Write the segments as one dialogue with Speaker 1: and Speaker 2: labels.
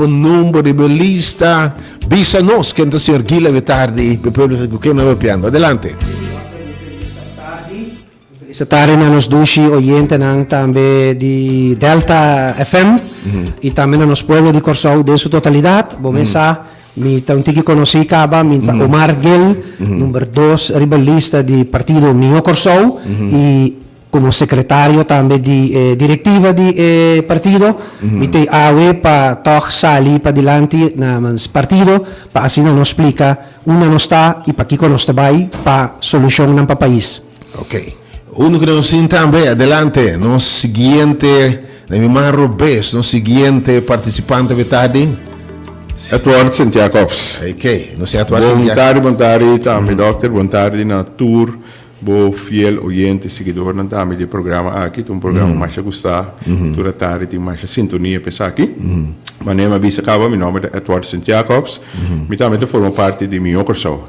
Speaker 1: bo number riba e lista. Bisa nos ken ta señor Gil awe tardi pa e pueblo sa ku ken nan papiando. Adelante.
Speaker 2: Feliz tardi na nos dushi oyentenan tambe di Delta FM y tambe na nos pueblo di Kòrsou den su totalidat. Bo mes sa mi ta un tiki konosí kaba, mi ta Omar Gil, number dos riba lista di partido Mihó Kòrsou y komo sekretario tambe di e direktiva di e partido. Mi ta awe pa tòg sali padilanti na nos partido pa asina nos splika unda nos ta y pakiko nos ta bai pa solushonnan pa pais.
Speaker 1: Ok. Uno ku nos tin tambe, adelante. Nos siguiente, na mi man robes, nos siguiente participante awe tardi.
Speaker 3: Edward Sint Jacobs.
Speaker 1: Ok, nos tin Edward
Speaker 3: Sint Jacobs. Bon tardi, bon tardi tambe dokter, bon tardi na tur bo fiel oyente, siguidornan tambe di e programa aki. Ta un programa masha gusta, tur atardi tin masha sintonia pa esaki. Manera mi a bisa kaba, mi nomber ta Edward Sint Jacobs. Mi tambe ta forma parti di Mihó Kòrsou.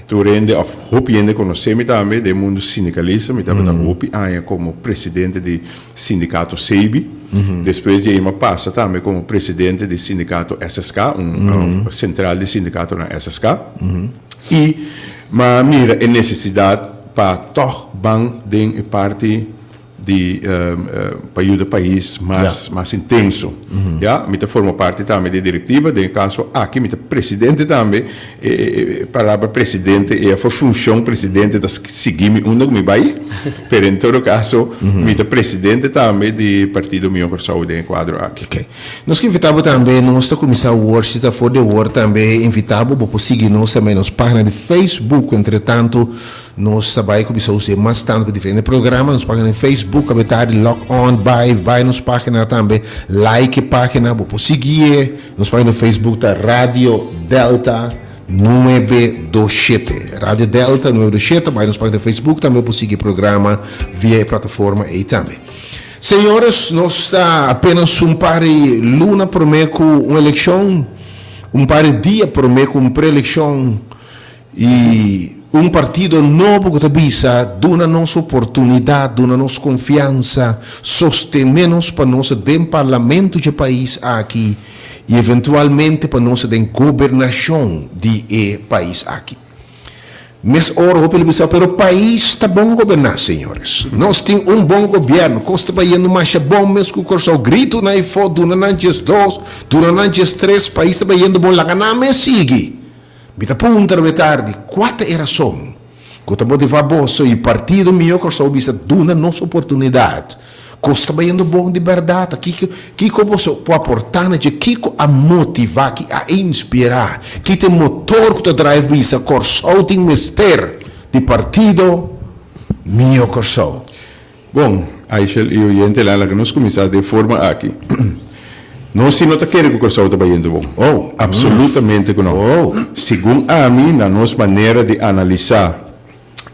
Speaker 3: Tur hende of hopi hende konosé mi tambe den mundu sindikalista. Mi tabata hopi aña komo presidente di sindikato SEBI. Despues di ei mi a pasa tambe komo presidente di sindikato SSK, un sentral di sindikatonan SSK. I mi a mira e nesesidat pa tòg ban den e parti di pa yuda pais mas mas intenso ya mi ta forma parti tambe di e directiva den e caso aki mi ta presidente tambe e palabra presidente e afo funcion presidente ta sigui mi unda cu mi bay pero en todo caso mi ta presidente tambe di partido Mihor Corsou den e cuadro aki.
Speaker 1: Ok nos ke invita bo tambe nos ta cuminsa awor si ta for di awor tambe invita bo bo por sigui nos tambe nos pagina di Facebook entretanto Nos ta bai cuminsa usa e mas tanto pa diferente programa. Nos pagina den Facebook awe tardi log on bai bai nos pagina tambe like e pagina bo por siguie. Nos pagina den Facebook ta Radio Delta nuebe dos shete. Radio Delta nuebe dos shete bai nos pagina den Facebook tambe bo por sigui e programa via e plataforma ey tambe. Señores nos ta apenas un par di luna prome cu un eleccion, un par di dia prome cu un pre-eleccion. I un partido nobo ku ta bisa, Duna nos oportunidat, duna nos konfiansa, sostené nos pa nos den parlamento dje pais aki i eventualmente pa nos den gobernashon di e pais aki. Mes ora hopi lo bisa, pero pais ta bon goberná, señores. Nos tin un bon gobièrnu, kos ta bayendo masha bon mes ku Kòrsou. Gritu na efò, duna nan 12, duna nan 13, pais ta bayendo bon, laga nan mes sigui. Mi ta puntra awe tardi, kua ta e rason ku ta motivá boso i partido Mihó Kòrsou bisa duna nos oportunidat? Kos ta bayendo bon di bèrdat? Kiko kiko boso por aportá na dje? Kiko a motivá, ki a inspirá, ki ta e motor ku ta drive bisa Kòrsou tin mester di partido Mihó Kòrsou?
Speaker 3: Bon, Aishel i oyentenan, laga nos kuminsá den forma aki. Nos si no ta kere ku Kòrsou ta bayendo bon.
Speaker 1: Oh.
Speaker 3: Absolutamente ku no.
Speaker 1: Oh.
Speaker 3: Segun ami, na nos manera di analisá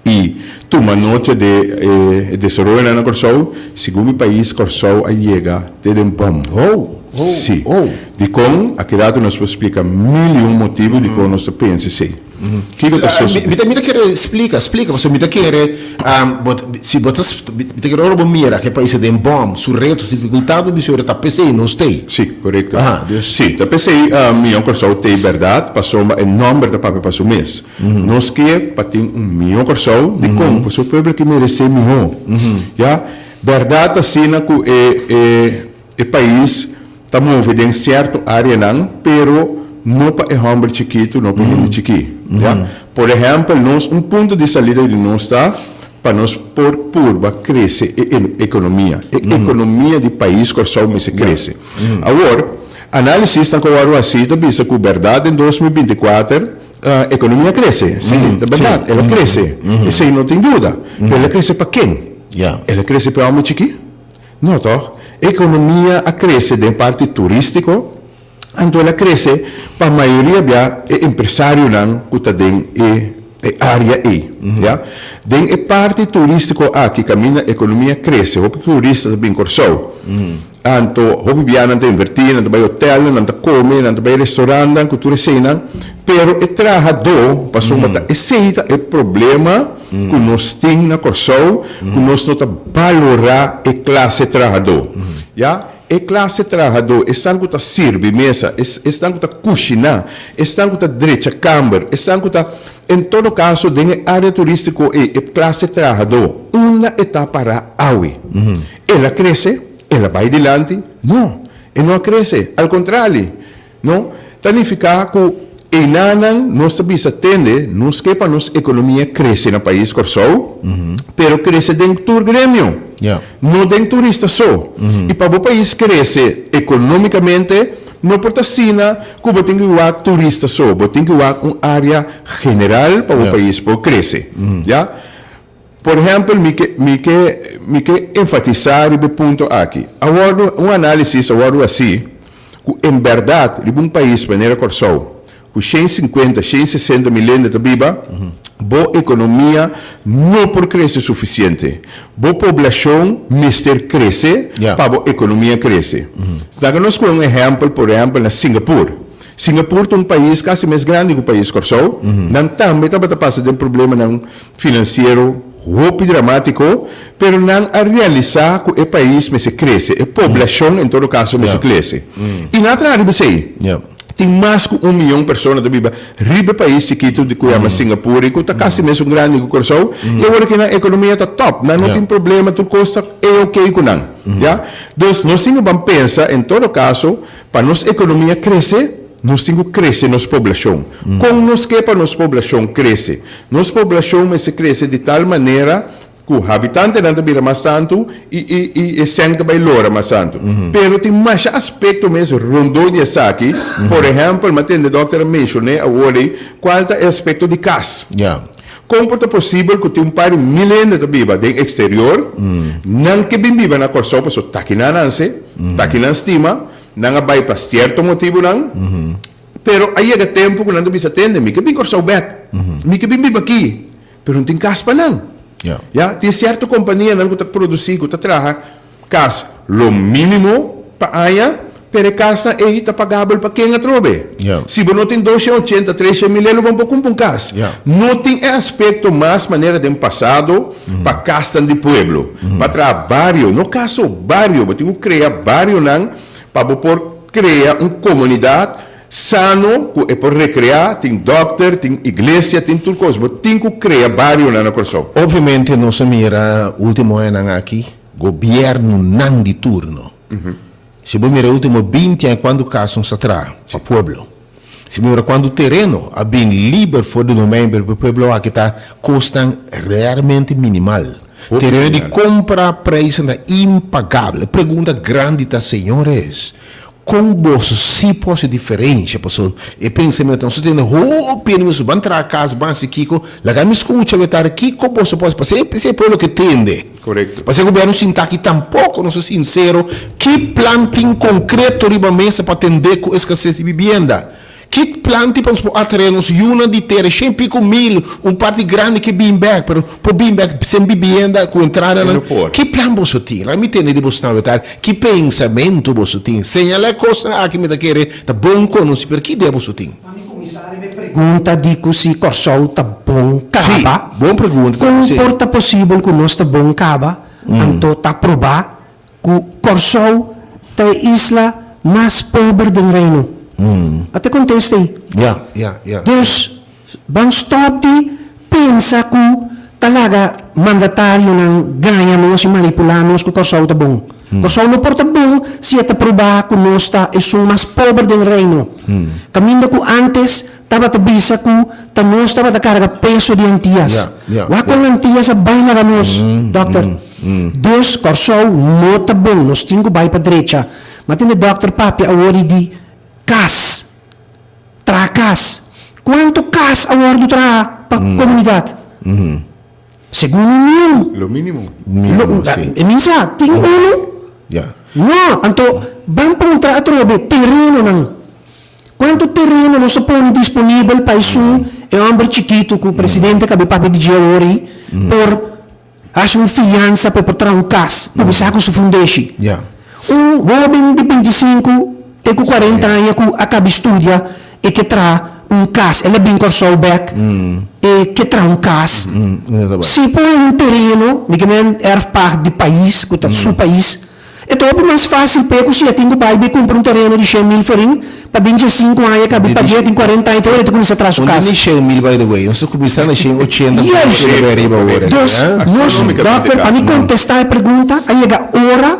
Speaker 3: i tuma nota de e desaroyonan na Kòrsou, segun mi pais Kòrsou a yega te den bòm.
Speaker 1: Oh. Oh.
Speaker 3: Si.
Speaker 1: Oh.
Speaker 3: Dikon? Aki rato nos por splika mil i un motibu dikon nos ta pensa esei. Kiko ta sosodé?
Speaker 1: Mi ta mi ta kere splika, splika, pasobra mi ta kere bo si bo ta mi ta kere ora bo mira ke pais ta den bòm, su reto, su difikultat, bo bisa ora ta p'esei nos t'ei.
Speaker 3: Sí, korekto.
Speaker 1: Aha, dus.
Speaker 3: Sí, ta p'esei Mion Kòrsou t'ei bèrdat, pasobra e nòmber ta papia pa su mes. Nos ke pa tin un mihó Kòrsou, dikon? Pasobra pueblo aki meresé mihó. Ya, bèrdat asina ku e e. E pais ta move den sierto areanan, pero no pa e hòmber chikitu, no pa e hende chikí. Ya. Por ehèmpel, nos un punto di salida di nos ta pa nos por purba krese e ekonomia. E ekonomia di pais Kòrsou mester krese. Awor, análisisnan ku a wòrdu hasí ta bisa ku bèrdat den 2024 ekonomia a krese. Sí, ta bèrdat, el a krese. Esei no tin duda. Pero el a krese pa ken? El a krese pa e hòmber chikí? No tòg? Ekonomia a krese den parti turístiko, anto el a krese pa mayoria bia e empresarionan ku ta den e e área ei, ya. Den e parti turístiko aki kaminda ekonomia krese, hopi turista ta bin Kòrsou, anto hopi bia nan ta invertí, nan ta bai hotèlnan, nan ta kome, nan ta bai restorantnan ku tur eseinan, pero e trahadó, pasobra ta esei ta e problema ku nos tin na Kòrsou, ku nos no ta balorá e klase trahadó. Ya. E klase trahadó, esnan ku ta sirbi mesa, esnan ku ta kushiná, esnan ku ta drecha kamber, esnan ku ta, en todo kaso den e área turístiko ei, e klase trahadó, unda e ta pará awe? El a krese? El a bai dilanti? No, e no a krese. Al kontrali, no ta nifiká ku einanan nos ta bisa tende, nos ke pa nos ekonomia krese na pais Kòrsou, pero krese den tur gremio, no den turista so. I pa bo pais krese ekonómikamente, no por ta asina ku bo tin ku wak turista so, bo tin ku wak un área general pa bo pais por krese. Ya. Por ehèmpel, mi ke mi ke mi ke enfatisá riba e punto aki. A wòrdu un análisis a wòrdu hasí ku en bèrdat riba un pais manera Kòrsou, ku 150, 160 mil hende ta biba, bo ekonomia no por krese sufisiente. Bo poblashon mester krese pa bo ekonomia krese. Laga nos kohe un ehèmpel, por ehèmpel na Singapur. Singapur ta un pais kasi mes grandi ku pais Kòrsou. Nan tambe tabata pasa den problemanan finansiero hopi dramátiko, pero nan a realisá ku e pais mester krese, e poblashon en todo kaso mester krese. I nan a traha riba esei. Tin mas ku un mion persona ta biba riba e pais chikitu ku yama Singapur i ku ta kasi mesun grandi ku Kòrsou, i awor aki nan ekonomia ta tòp, nan no tin problema, tur kos ta e oke ku nan. Ya. Dus nos tin ku ban pensa en todo kaso Pa nos ekonomia krese, nos tin ku krese nos poblashon. Kon nos ke pa nos poblashon krese? Nos poblashon mester krese di tal manera ku habitantenan ta bira mas tantu i i i e sèn ta bai lora mas tantu. Pero tin masha aspekto mes rondó di esaki. Por ehèmpel, mi a tende dòkter a menshoné awor ei kual ta e aspekto di kas. Kon por ta posibel ku tin un par di mil hende ta biba den eksterior, nan ke bin biba na Kòrsou pasobra taki nan a nanse, taki nan stima, nan a bai pa sierto motibunan, pero a yega tempu ku nan ta bisa tende mi ke bin Kòrsou bèk, mi ke bin biba aki, pero no tin kas pa nan. Ya, tin sierto kompanianan ku ta produsí, ku ta traha Kas lo mínimo pa aña, pero e kasnan ei ta pagabel pa ken atrobe? Si bo no tin 280, 300 mil elo bo no por kumpra un kas. No tin e aspekto mas manera den pasado pa kasnan di pueblo, pa traha bario, no kas so, bario, bo tin ku krea barionan pa bo por krea un komunidat sano ku e por rekreá, tin dòkter, tin iglesia, tin tur kos. Bo tin ku krea barionan na Kòrsou.
Speaker 1: Obviamente nos a mira ultimo añanan aki Gobiernonan di turno. Si bo mira e ultimo binti aña cuanto cas nos a traha pa pueblo. Si bo mira cuanto tereno a bin liber for di domein pero pa pueblo aki ta cosnan realmente minimal. Tereno di compra prijsnan ta impagabel. E pregunta grandi ta señores con boso si por haci diferencia pasobra e pensamento nos ta tene hopi hende mester ban traha cas ban haci kico laga mi scucha wetare kico boso por haci pasobra esey e pueblo ke tende.
Speaker 3: Korekto.
Speaker 1: Pasobra e gobièrnu sinta aki tampoko no sa sinsero ki plan tin konkreto riba mesa pa atendé ku eskases di bibienda. Ki plan tin pa nos por atraé nos yunan di tera shen piko mil, un parti grandi ke bin bèk, pero por bin bèk sen bibienda ku entradanan?
Speaker 3: No por.
Speaker 1: Ki plan boso tin? Laga mi tende di bosnan wetari ki pensamentu boso tin. Señalá e kosnan aki mi ta kere ta bon konosí, pero ki idea boso tin?
Speaker 2: Pa mi kuminsá riba e pregunta di ku si Kòrsou ta bon kaba.
Speaker 1: Sí, bon pregunta.
Speaker 2: Kon por ta posibel ku nos ta bon kaba, anto ta probá ku Kòrsou ta e isla mas pober den Reino? Ata e kontesta ei.
Speaker 1: Ya, ya, ya.
Speaker 2: Dus, ban stòp di pensa ku ta laga mandatarionan gaña nos i manipulá nos ku Kòrsou ta bon. Kòrsou no por ta bon si e ta probá ku nos ta esun mas pober den Reino. Kaminda ku ántes tabata bisa ku ta nos tabata karga peso di Antias. Wak kon Antias a bai laga nos, dòkter. Dus Kòrsou no ta bon, nos tin ku bai pa drecha. Ma tende dòkter papia awor i di kas, traha kas. Kuantu kas a wòrdu traha pa komunidat? Segun mi niun.
Speaker 3: Lo mínimo.
Speaker 1: Mínimo, sí.
Speaker 2: E mi sa, tin unu?
Speaker 1: Ya.
Speaker 2: No, anto ban puntra atrobe terenonan. Kuantu tereno nos a pone disponibel pa esun e hòmber chikitu ku presidente kabe papia di dje awor ei por hasi un fiansa pa e por traha un kas, kuminsá ku su fundeshi.
Speaker 1: Ya.
Speaker 2: Un hóben di 25 te ku 40 aña ku a kabi studia e ke traha un kas, el a bin Kòrsou bèk, e ke traha un kas. Si pone un tereno, mi ke men erfpacht di pais, ku ta su pais, E ta hopi mas fásil p'e ku si e tin ku bai bai kumpra un tereno di 100 mil florin pa den 15 aña kabi pag'é tin 40 aña te ora e ta kuminsá traha su
Speaker 1: Un
Speaker 2: kas.
Speaker 1: di 100 mil by the way, nos ta kuminsá na 180
Speaker 2: Juist!
Speaker 1: ta bai ariba awor aki,
Speaker 2: Dus,
Speaker 1: ya.
Speaker 2: nos, dòkter, pa mi kontestá e pregunta, a yega ora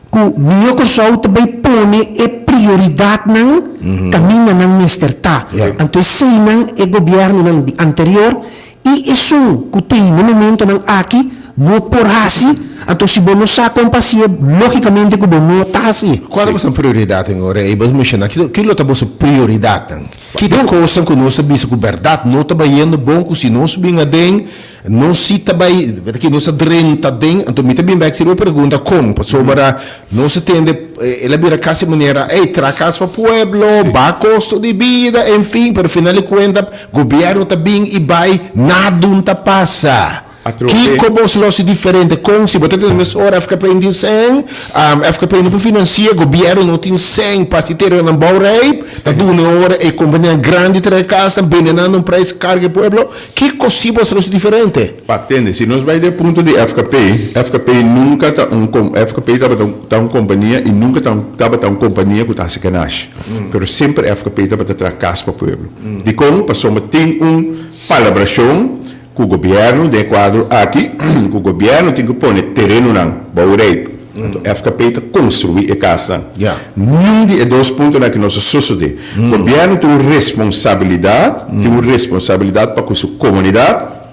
Speaker 2: ku Mihó Kòrsou ta bai pone e prioridatnan kaminda nan mester ta. Anto eseinan e gobièrnunan di anterior i esun ku tin na momentonan aki no por hasi, anto si bo no sa kon pa hasié, lógikamente ku bo no ta hasié.
Speaker 1: Kua ta boso prioridatnan ora ei bo menshoná? Ki lo ta boso prioridatnan? Ki ta kosnan ku nos ta bisa ku bèrdat no ta bayendo bon ku si nos bin aden Nos si ta bai, wet aki nos a drenta den, anto mi ta bin bek sirbi e pregunta kon, pasobra nos a tende el a bira kasi manera, ey, traha kas pa pueblo, baha kosto di bida, en fin, pero final di kuenta gobièrnu ta bin i bai, nadun ta pasa. Kiko bos lo hasi diferente? Kon si bo ta tende mesora FKP no tin sèn, FKP no por finansia, gobièrnu no tin sèn pa hasi terenonan bouwrijp, ta duna e ora e kompanianan grandi traha kasnan, bende nan na un prijs karga e pueblo. Kiko si bo los diferente?
Speaker 3: Pa tende, si nos bai den punto di FKP, FKP nunca ta un com, FKP tabata un ta un compania y nunca ta un tabata un compania cu ta haci ganashi. Pero semper FKP tabata traha cas pa pueblo. Dicon? Pasobra tin un palabracion cu gobierno den e cuadro aki, cu gobierno tin cu pone terenonan bou rijp. Anto FKP ta construi e casnan. Niun di e dos puntonan aki no sa sosode. Gobierno tin un responsabilidad, tin un responsabilidad pa cu su comunidad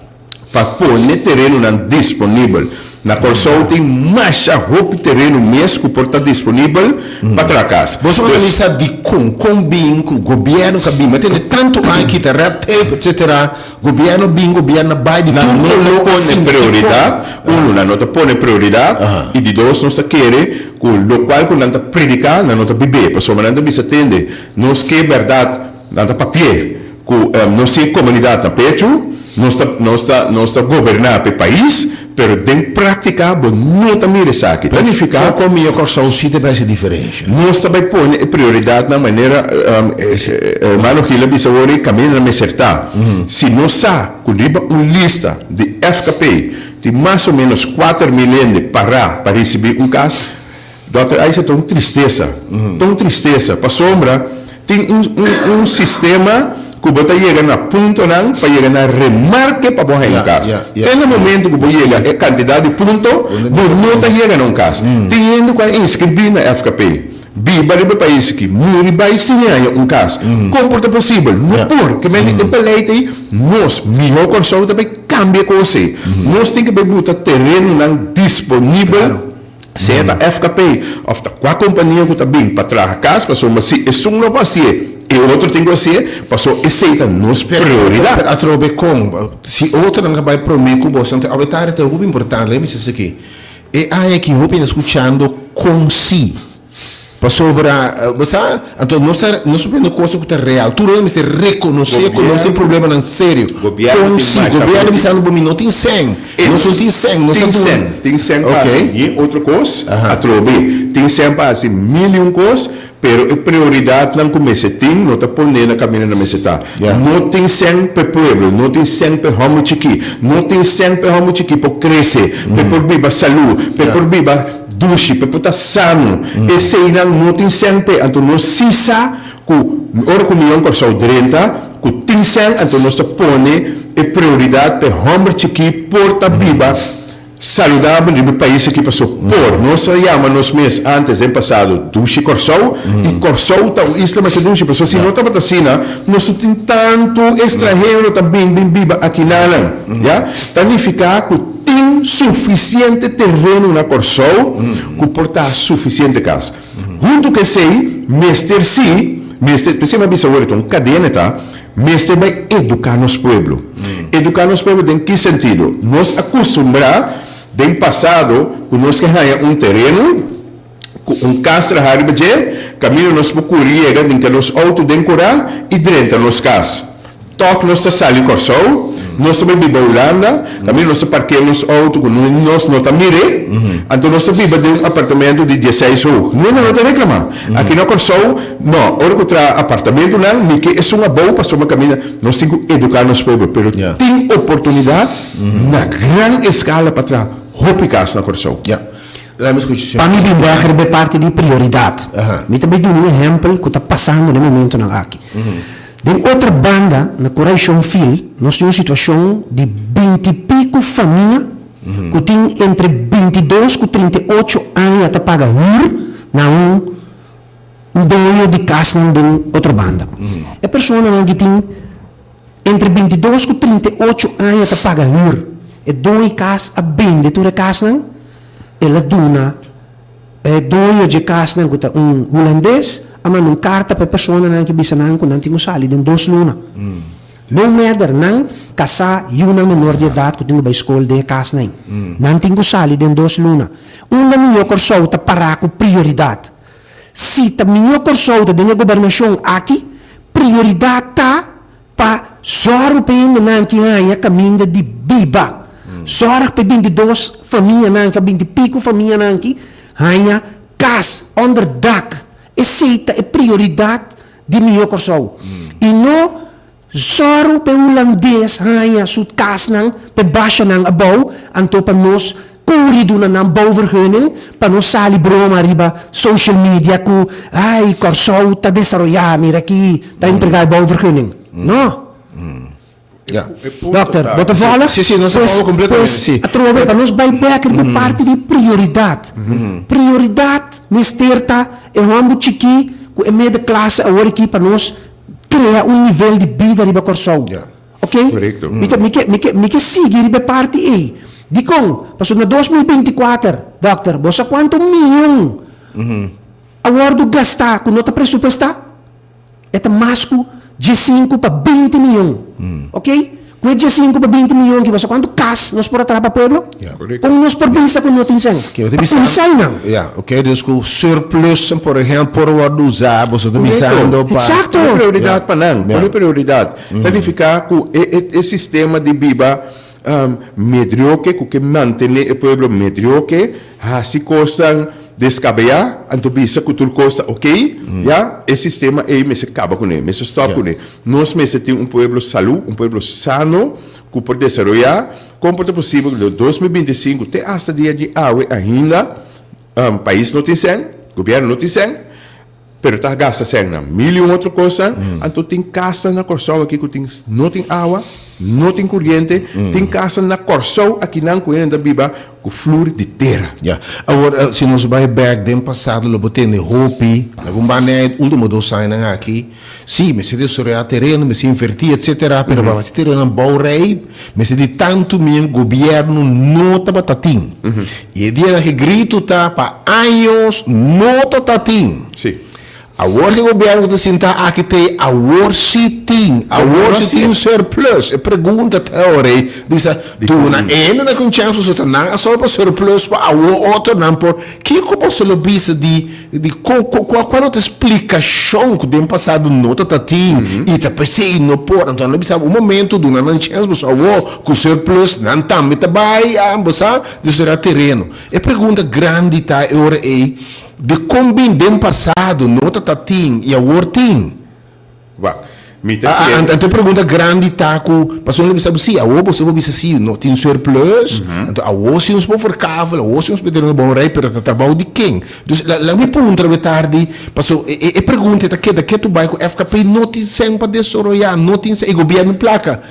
Speaker 3: pa pone terenonan disponibel. Na Kòrsou tin masha hopi tereno mes cu por ta disponibel pa traha cas.
Speaker 1: Boso a analisa dicon, con bin cu gobierno ka bin? Mi a tende tanto aña kita red tape etcetera. Gobierno bin, gobierno a bai, di
Speaker 3: Nan
Speaker 1: tur
Speaker 3: no ta
Speaker 1: koló a
Speaker 3: pone
Speaker 1: sinti
Speaker 3: prioridat,
Speaker 1: kon.
Speaker 3: uno, nan no ta pone prioridat, i di dos, nos ta kere ku lokual ku nan ta prediká, nan no ta bib'é. Pasobra nan ta bisa, Tende, nos ke bèrdat, nan ta papi'é ku nos tin e komunidat na pechu, nos ta, nos ta, nos ta goberná p'e pais, pero den práktika bo no ta mira esaki. Ta nifiká.
Speaker 1: Kon mihó Kòrsou si ta bai hasi diferensha?
Speaker 3: Nos ta bai pone e prioridatnan manera hermano Gil a bisa awor ei kaminda nan mester ta. Si nos sa ku riba un lista di FKP tin mas o ménos 4000 hende pará pa risibí un kas, Dòkter Aisha ta un tristesa, ta un tristesa pasobra tin un un un sistema ku bo ta yega na puntonan pa yega na remarke pa bo haña un kas. Te na momento ku bo yega e kantidat di punto bo no ta yega na un kas. Tin hende ku a inskribí na FKP, biba riba e pais aki, muri bai sin haña un kas. Kon por ta posibel? No por. Ke men e beleid ei nos mihó Kòrsou ta bai kambia e kos ei. Nos tin ke bai buta terenonan disponibel. Sea ta FKP of ta kua kompania ku ta bin pa traha kas, pasobra si esun no por hasié, e otro tin ku hasié, pasobra esei ta nos prioridat.
Speaker 1: Pero atrobe kon, si otronan ka bai promé ku boso, anto awe tardi ta hopi importante, laga mi bisa esaki, e aña aki hopi hende ta skuchando kon si. Pasobra, bo sa, anto nos ta, nos ta poniendo cosa cu ta real. Tur hende mester reconoce cu nos tin problemanan serio.
Speaker 3: Gobierno
Speaker 1: Con
Speaker 3: tin
Speaker 1: si,
Speaker 3: masha
Speaker 1: gobierno
Speaker 3: hopi.
Speaker 1: bisando bo mi no tin cen, nos no tin cen, nos ta
Speaker 3: Tin
Speaker 1: duna.
Speaker 3: cen, tin cen pa
Speaker 1: Ok.
Speaker 3: haci bien otro cos, atrobe. Tin cen pa haci mil y un cos, pero e prioridadnan cu mester tin no ta pone na caminda nan mester ta. No tin cen p'e pueblo, no tin cen p'e homber chikí, no tin cen p'e homber chikí por crece, p'e por biba salú, p'e por biba. Dushi, p'e por ta sano. Eseinan no tin sèn p'e. Anto nos sí sa ku ora ku Mion Kòrsou drenta, ku tin sèn, anto nos ta pone e prioridat p'e hòmber chikí por ta biba saludabel riba e pais aki paso por. Nos a yama nos mes ántes den pasado Dushi Kòrsou i Kòrsou ta un isla masha dushi paso si no tabata asina nos no tin tantu estranhero ta bin bin biba akinanan. Ya. Ta nifiká ku. Tin sufisiente tereno na Kòrsou ku por ta sufisiente kas. Huntu ku esei, mester si, mester, p'esei mi a bisa awor, ta un kadena ta, mester bai eduká nos pueblo. Eduká nos pueblo den ki sentido? Nos a kustumbrá den pasado ku nos ke haña un tereno, ku un kas traha riba dje, kaminda nos por kuri yega den ke nos outo den kurá i drenta nos kas. Tòg nos ta sali Kòrsou, nos ta bai biba Hulanda, kaminda nos ta parkea nos outo ku nos no ta mir'é, anto nos ta biba den un apartamento di dieseis hoog. Nunca no ta reklamá. Aki na Kòrsou, no, ora ku traha apartamentonan, mi ke esun abou pasobra kaminda nos tin ku eduká nos pueblo, pero tin oportunidat na gran eskala pa traha hopi kas na Kòrsou.
Speaker 1: Laat me skucha,
Speaker 2: Pa
Speaker 1: señor.
Speaker 2: mi bin bèk riba e parti di prioridat, mi ta bai duna un ehèmpel ku ta pasando na e momentonan aki. Den otro banda, na Kuraishon Fil, nos tin un situashon di binti piku famia ku tin entre 22 ku 38 aña ta paga hür na un un doño di kasnan den otro banda. E personanan ki tin entre 22 ku 38 aña ta paga hür. E doño di kas a bende tur e kasnan, el a duna e doño dje kasnan ku ta un hulandes a manda un karta pa e personanan ki bisa nan ku nan tin ku sali den 2 luna. No matter nan kasá yunan menor di edat ku tin ku bai skol den e kasnan ei. Nan tin ku sali den 2 luna. Unda mihó Kòrsou ta pará ku prioridat? Si ta mihó Kòrsou ta den e gobernashon aki, prioridat ta pa sòru pa e hendenan ki haña kaminda di biba. Sòrg pa e 22 famianan ki, binti piku famianan ki haña kas, onderdak. Esei ta e prioridat di mihó Kòrsou. I no sòru pa e hulandes haña su kasnan pa e basha nan abou, anto pa nos kuri duna nan bouwvergunning pa nos sali broma riba social media ku ai Kòrsou ta desaroyá, mira aki ta entregá e bouwvergunning. No.
Speaker 1: Ja.
Speaker 2: Dokter, bo ta volg?
Speaker 1: Sí, sí, nos ta volg completamente, sí.
Speaker 2: Atrobe, pa nos bai bek riba e parti di prioridat. Prioridat mester ta e hòmber chikí ku e middenklasse awor aki pa nos krea un nivel di bida riba Kòrsou.
Speaker 1: Ja.
Speaker 2: Oké?
Speaker 3: Korekto.
Speaker 2: Mi ta, mi ke, mi ke, mi ke sigui riba e parti ei. Dikon? Pasobra na 2024, dòkter, bo sa kuantu mion a wòrdu gastá ku no ta presupuestá? E ta mas ku 15 pa 20 mion. Ok? Ku e 15 pa 20 mion ki bo sa kuantu kas nos por a traha pa pueblo?
Speaker 1: Ja.
Speaker 3: Korekto.
Speaker 2: Kon nos por bisa ku no tin sèn?
Speaker 1: Ke bo ta
Speaker 2: Pa
Speaker 1: bisa?
Speaker 2: kuminsá einan.
Speaker 1: Ja, ok, dus ku surplus, por ehèmpel, por wòrdu usá, boso ta bisando pa.
Speaker 2: Eksakto.
Speaker 3: Pone prioridat pa nan,
Speaker 1: Ja.
Speaker 3: pone prioridat. Ta nifiká ku e e e sistema di biba medrioke ku ke mantené e pueblo medrioke, hasi kosnan deskabeyá, anto bisa ku tur kos ta okey, ya, e sistema ei mester kaba kuné, mester stòp kuné. Nos mester tin un pueblo salú, un pueblo sano ku por desaroyá. Kon por ta posibel ku den 2025 te asta dia di awe ainda pais no tin sèn, gobièrnu no tin sèn? Pero ta gasta sèn na mil i un otro kosnan. Anto tin kasnan na Kòrsou aki ku tin no tin awa, no tin kuriente, tin kasnan na Kòrsou akinan ku hende ta biba ku flur di tera.
Speaker 1: Ya. Awor, si nos bai bèk den pasado lo bo tende hopi, algun banda e ultimo dos añanan aki, si, mester desaroyá tereno, mester invertí, etcetera, pero pa hasi terenonan bou rei, mester di tantu mien gobièrnu no tabata tin. I e dianan ke gritu ta pa años no ta ta tin.
Speaker 3: Sí.
Speaker 1: Awor ke gobièrnu ku ta sinta aki te awor si tin, awor si tin surplus. E pregunta ta awor ei, di bisa duna hende nan ku un chèns pasobra ta nan a sòru pa surplus pa awor otronan por. Kiko boso lo bisa di di kon kua kua lo ta e splikashon ku den pasado no ta ta tin i ta p'esei no por. Anto nan lo bisa un momento duna nan chèns pasobra awor ku surplus nan tambe ta bai a bo sa. Desaroyá tereno. E pregunta grandi ta e ora ei, dikon bin den pasado no ta ta tin i awor tin?
Speaker 3: Wak, mi ta kere.
Speaker 1: Anto e pregunta grandi ta ku pasobra lo bisa bo si, awor boso por bisa si no tin surplus, anto awor si nos por verkavel, awor si nos por tene un bon rei, pero ta trabou di ken? Dus laga mi puntra bo e tardi, pasobra e pregunta ta keda ketu bai ku FKP no tin sèn pa desaroyá, no tin sèn, e gobièrnu plaka.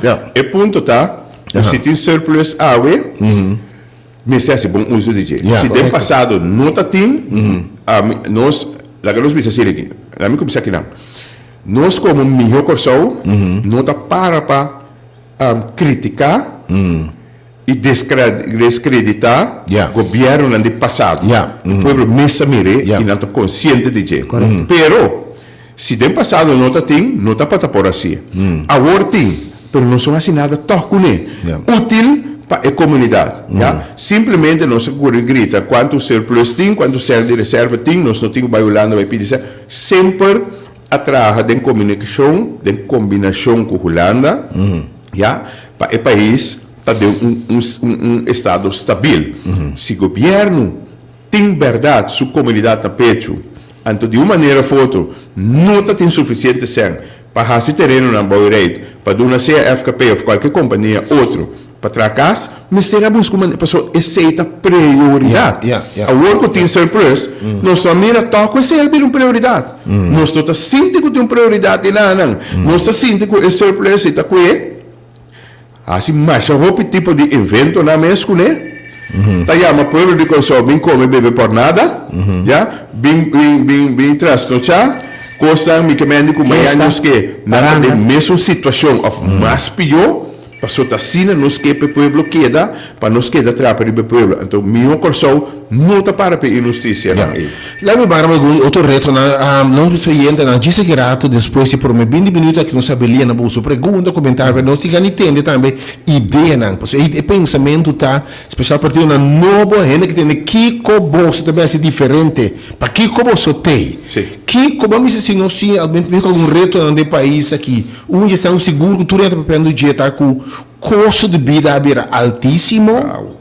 Speaker 3: Ja. E punto ta ku si tin surplus awe, mester hasi bon uso di dje. Si den pasado no ta tin, ami, nos, laga nos bisa asina aki, laga mi kuminsá akinan. Nos komo Mihó Kòrsou no ta para pa kritiká i deskreditá gobièrnunan di pasado. E pueblo mes ta mir'é i nan ta konsiente di dje. Pero, Si den pasado no ta tin, no tabata por hacié. Awor tin, pero nos no haci nada tog cuné. Útil pa e comunidad. Ya. Simplemente nos a curi grita cuanto surplus tin, cuanto cel di reserva tin, nos no tin cu bay Hulanda bay pidi cel. Semper a traha den comunicacion, den combinacion cu Hulanda, ya, pa e pais ta den un un un estado stabil. Si gobierno Tin bèrdat su komunidat na pechu, anto di un manera of otro no ta tin sufisiente sèn pa hasi terenonan bou reit pa duna sea FKP of kualke kompania otro. Pa traha kas, mester a buska un manera, pasobra esei ta prioridat. Awor ku tin surplus, nos no a mira tòg ku esei a bira un prioridat. Nos no ta sinti ku tin un prioridat enanan. Nos ta sinti ku e surplus ei ta kue hasi masha hopi tipo di inventonan mes kuné. Ta yama pueblo di Kòrsou bin kome bebe por nada, ya, bin bin bin bin trasnochá. Kosnan mi ke mende ku mañana nos ke nan ta den mesun situashon òf mas pió. Paso ta asina nos ke pa e pueblo keda, pa nos keda trapa riba e pueblo. Anto mihó Kòrsou no ta para pa e inhustisianan ei.
Speaker 1: Laat mi bara algun otro retonan. Nos bisa oyentenan djis aki rato despues di prome binti minuto aki nos a belia na boso pregunta, komentario, pero nos tin gana di tende tambe ideanan. Pasobra e pensamentu ta spesial partidonan nobo, hende ke tende kiko boso ta bin hasi diferente, pakiko boso t'ei? Kiko bo a mester si nos tin algun retonan den pais aki? Un dje esnan sigur ku tur hende ta papiando dje ta ku kosto di bida a bira altisimo,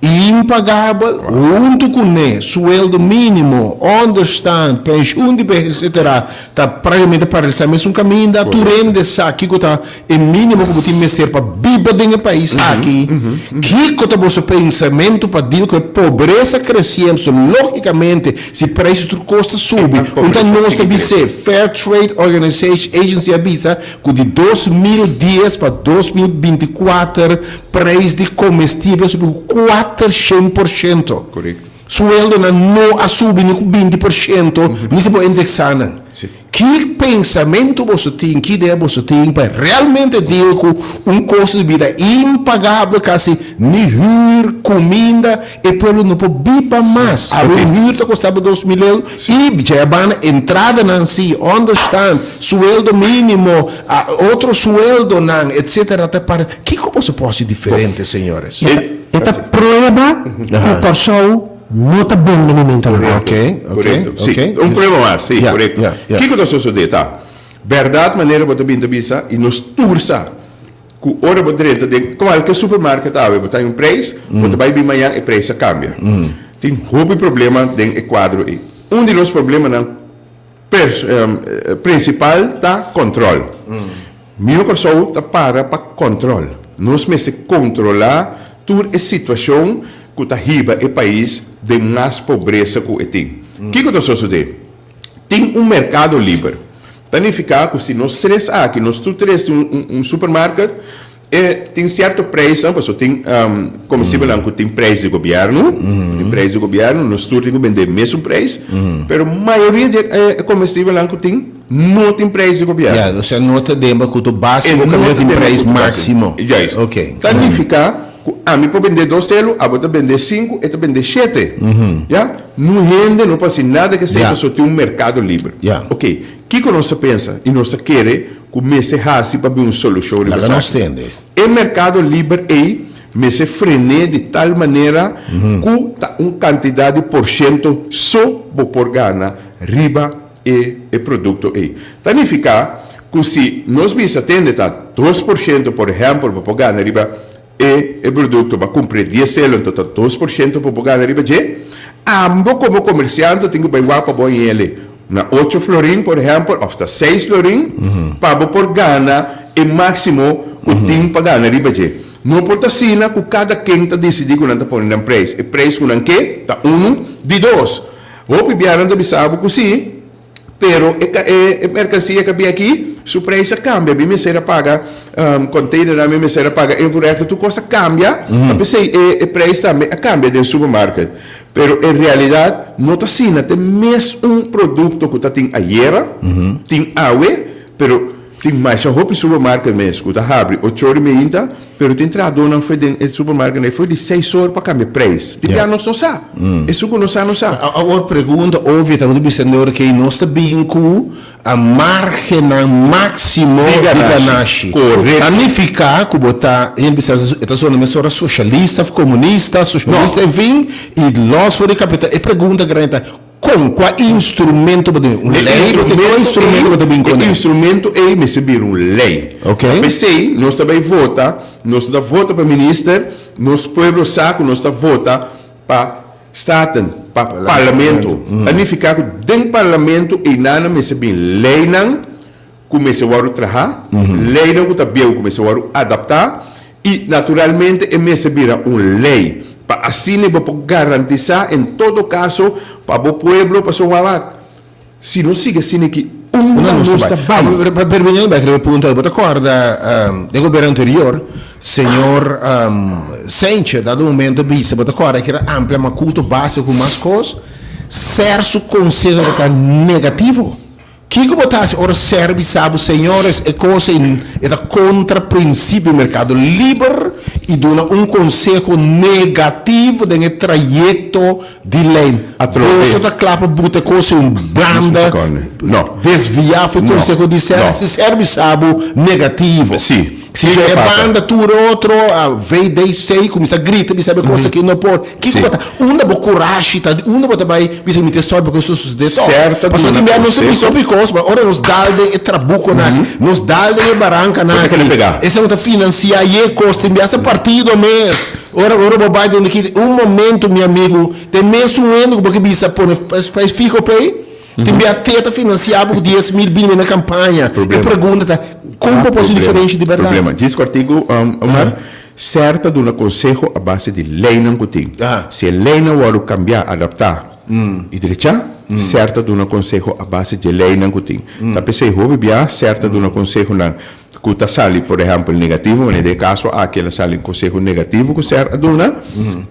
Speaker 1: impagabel, huntu kuné sueldo mínimo, ònderstant, penshun di behes etcetera ta praktikamente paralisá mesun kaminda. Tur hende sa kiko ta e mínimo ku bo tin mester pa biba den e pais aki. Kiko ta boso pensamentu pa deal ku e pobresa kresiendo? Lógikamente si preis di tur kos ta subi, un ta nos ta bis'é. Fair Trade Organization Agency a bisa ku di 2010 pa 2024 preis di komestibel a subi ku 400%. Sueldonan no a subi ni ku 20%, ni si bo indeksá nan. Ki pensamentu boso tin, ki idea boso tin pa realmente deal ku un kosto di bida impagabel kasi ni hür, kuminda, e pueblo no por biba mas. Awe hür ta kosta bo 2000 euro i dje a banda entradanan si, onderstand, sueldo minimo, otro sueldonan etcetera ta para. Kiko boso por hasi diferente señores?
Speaker 2: E ta prueba ku Kòrsou No ta bon na momentonan aki.
Speaker 1: Ok, ok,
Speaker 3: Korekto, si.
Speaker 1: ok.
Speaker 3: Un prueba mas, si,
Speaker 1: Ya,
Speaker 3: korekto.
Speaker 1: ya, ya.
Speaker 3: Kiko ta sosodé ta, bèrdat manera bo ta bin ta bisa i nos tur sa ku ora bo drenta den kualke supermarket awe bo ta haña un preis, bo ta bai bin mañan e preis a kambia. Tin hopi problema den e kuadro ei. Un di nos problemanan Prinsipal ta kòntròl. Mihó Kòrsou ta para pa kòntròl. Nos mester kontrolá tur e situashon ku ta hiba e pais den mas pobresa ku e tin. Kiko ta sosodé? Tin un merkado liber. Ta nifiká ku si nos tres aki, nos tur tres tin un supermarket, E tin sierto prijsnan, pasobra tin comestibelnan cu tin prijs di gobierno, tin prijs di gobierno, nos tur tin cu bende mesun prijs, pero mayoria di e comestibelnan cu tin no tin prijs di gobierno.
Speaker 1: Ya, osea no ta den bo cu base bo caminda tin prijs maximo.
Speaker 3: Juist.
Speaker 1: Ok.
Speaker 3: Ta nifica cu ami por bende dos telu, abo ta bende sinku, e ta bende shete. Ya, nu hende no por haci nada ke esey pasobra tin un mercado liber.
Speaker 1: Ya.
Speaker 3: Ok, kico nos ta pensa y nos ta kere ku mester hasi pa bin un solushon riba
Speaker 1: Laga nos
Speaker 3: esaki.
Speaker 1: tende.
Speaker 3: E merkado liber ei mester fren'é di tal manera ku ta un kantidat di porshento so bo por gana riba e e produkto ei. Ta nifiká ku si nos bisa tende ta 2% por ehèmpel bo por gana riba E e produkto bo a kumpr'é dies selo enton ta 2% bo por gana riba dje. Ambo komo komersiante tin ku bai wak pa bo hañ'el na ocho florin por ehèmpel òf ta seis florin pa bo por gana e máksimo ku tin pa gana riba dje. No por ta asina ku kada ken ta disidí ku nan ta pone nan preis. E preis ku nan ke ta unu. Di dos, hopi biaha nan ta bisa bo ku si. Pero e e mercancia cu a bin aki, su prijs a cambia. Mi mester a paga containernan, mi mester a paga invoerrechten, tur cos a cambia. Ta p'esey e e prijs tambe a cambia den supermarket. Pero en realidad no ta asina. Ta e mes un producto cu ta tin ayera, tin awe, pero tin masha hopi supermarket mes cu ta habri ocho ora y meinta, Pero tin trahadónan fo'i den e supermarket ei fo'i di seis or pa kambia preis. Tin bia nos no sa. Esun ku no sa, no sa.
Speaker 1: Awor pregunta obvio ta ku bisa ora ke nos ta bin ku a margennan máksimo di ganashi.
Speaker 3: Korekto.
Speaker 1: Ta nifiká ku bo ta, hende bisa e ta zona mesora soshalista òf komunista, soshalista, enfin, i lòs for di kapital. E pregunta grandi ta, Kon? Kua instrumento bo ta bin? Un lei bo ta kua instrumento bo ta bin kuné?
Speaker 3: E instrumento ei mester bira un lei.
Speaker 1: Ok.
Speaker 3: Ta p'esei nos ta bai vota, nos no ta vota pa minister, nos pueblo sa ku nos ta vota pa Staten, pa Parlamento. Ta nifiká ku den Parlamento einan mester bin leinan ku mester wòrdu traha, leinan ku ta bieu ku mester wòrdu adaptá. I naturalmente e mester bira un lei pa asina bo por garantisá en todo kaso pa bo pueblo pasobra wak si nos sigui asina aki unda nos ta bai.
Speaker 1: Permitiendo bai riba e punto bo ta kòrda den gobierno anterior señor Sanchez dado momento bisa bo ta kòrda kere amplia makuto base ku mas kos ser su konseho ta negativo. Kiko bo ta hasi ora ser bisa bo, Señores, e kos ei e ta kontra prinsipio di merkado liber i duna un konseho negativo den e trayekto di lei? Boso ta kla pa buta e kos ei un banda, desviá for e konseho di ser, si ser bisa bo negativo? Si dje e banda tur otro, VDC, kuminsá grita bisa bo e kos aki no por. Kiko bo ta, unda bo kurashi ta, unda bo ta bai bisa mi ta sòri pa kos sosodé tòg? Pasobra tin bia nos ta bisa hopi kos, ma ora nos dal den e trabukonan aki, nos dal den e barankanan aki, esnan ku ta finansiá ye kos, tin bia hasta partido mes, ora ora bo bai den ki un momento mi amigu, ta e mesun hende ku bo ke bisa pone pais fiho p'ei, tin bia te ta finansiá bo ku 10,000 bini na kampaña. E pregunta ta, kon bo por hasi diferensha di bèrdat?
Speaker 3: Problema. Djis kòrtiku, Omar. SER ta duna konseho a base di leinan ku tin. Si e leinan wòrdu kambiá, adaptá i drechá, SER ta duna konseho a base dje leinan ku tin. Ta p'esei hopi bia SER ta duna konsehonan ku ta sali, por ehèmpel, negativo, manera den e kaso aki el a sali un konseho negativo ku SER a duna,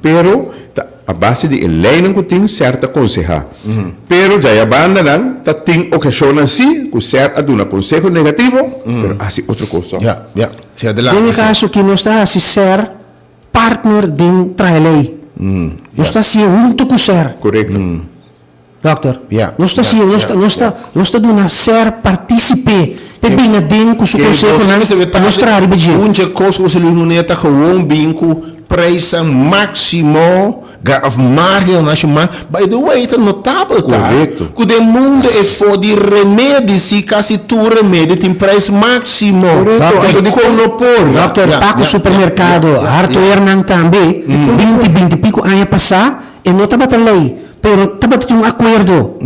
Speaker 3: pero ta a base di e leinan ku tin SER ta konsehá. Pero djaya bandanan ta tin okashonnan sí ku SER a duna konseho negativo, pero hasi otro kos.
Speaker 1: Si adelante.
Speaker 2: Den e kaso aki nos ta hasi ser partner den traha lei. Nos ta hasié huntu ku ser.
Speaker 3: Korekto.
Speaker 2: Dòkter, nos ta hasié, nos ta, nos ta, nos ta duna ser partísipe p'e bin aden ku su konsehonan pa nos traha riba dje.
Speaker 1: Un dje kos ku José Luis Muneta ta gewoon bin ku prijsnan máksimo. Ga of margen na shuma. By the way, ta notabel ta
Speaker 3: Correcto.
Speaker 1: ku den mundo e for di remedi si kasi tur remedi tin prijs maximo.
Speaker 3: Correcto.
Speaker 1: Anto
Speaker 3: Anto
Speaker 1: dikon no por?
Speaker 2: Doctor,
Speaker 1: Ja,
Speaker 2: pa ku
Speaker 1: ja,
Speaker 2: supermerkado,
Speaker 1: ja, ja,
Speaker 2: hardwarenan tambe, 20, 20 i pico aña pasá, e no tabata lei, pero tabata tin un akuerdo.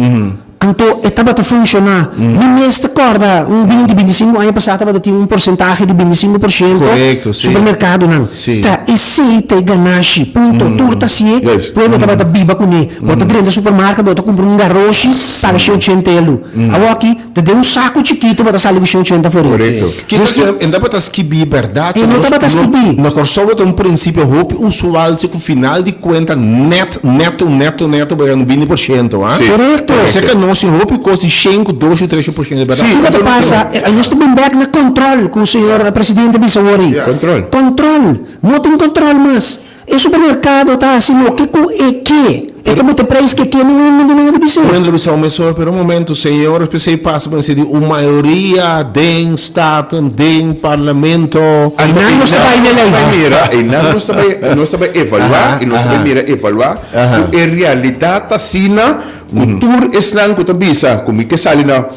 Speaker 2: Anto e tabata funshoná. Mi mes ta kòrda un binti, bintisinku aña pasá tabata tin un porsentahe di 25%
Speaker 1: Korekto, sí.
Speaker 2: supermerkadonan.
Speaker 1: Sí.
Speaker 2: Ta esei ta e ganashi. Punto. Tur ta hasié,
Speaker 3: Juist.
Speaker 2: pueblo tabata biba kuné. Bo ta drenta supermarka, bo ta kumpra un garoshi, paga 180 elu. Awoki ta den un saku chikitu bo ta sali ku 180 forin.
Speaker 3: Korekto.
Speaker 1: Kisas e no tabata skibí bèrdat.
Speaker 2: E no tabata skibí.
Speaker 1: Na Kòrsou ta un prinsipio hopi usual si ku final di kuenta nèt, nèto, nèto, nèto bo gana 20%, ah.
Speaker 3: Sí.
Speaker 2: Korekto.
Speaker 1: Serka nos tin hopi kos di shen ku dos i tres por shento, bèrdat?
Speaker 3: Sí.
Speaker 2: Kiko ta pasa? Nos ta bin bèk na kòntròl ku señor presidente bisa awor ei.
Speaker 3: Kòntròl.
Speaker 2: Kòntròl. No tin kòntròl mas. E supermerkado ta hasi loke ku e ke. E ta bota preis ke ke, ningun hende no ta bis'é.
Speaker 1: Bueno, lo bisa un mesor, pero un momento, señores, p'esei pasa pa mester di un mayoria den Staten, den Parlamento.
Speaker 2: Anto
Speaker 3: Einan
Speaker 2: nos ta bai na lei.
Speaker 3: Mira, einan nos ta bai, nos ta bai evaluá i nos ta bai mira evaluá ku e realidat ta asina ku tur esnan ku ta bisa ku mi ke sali na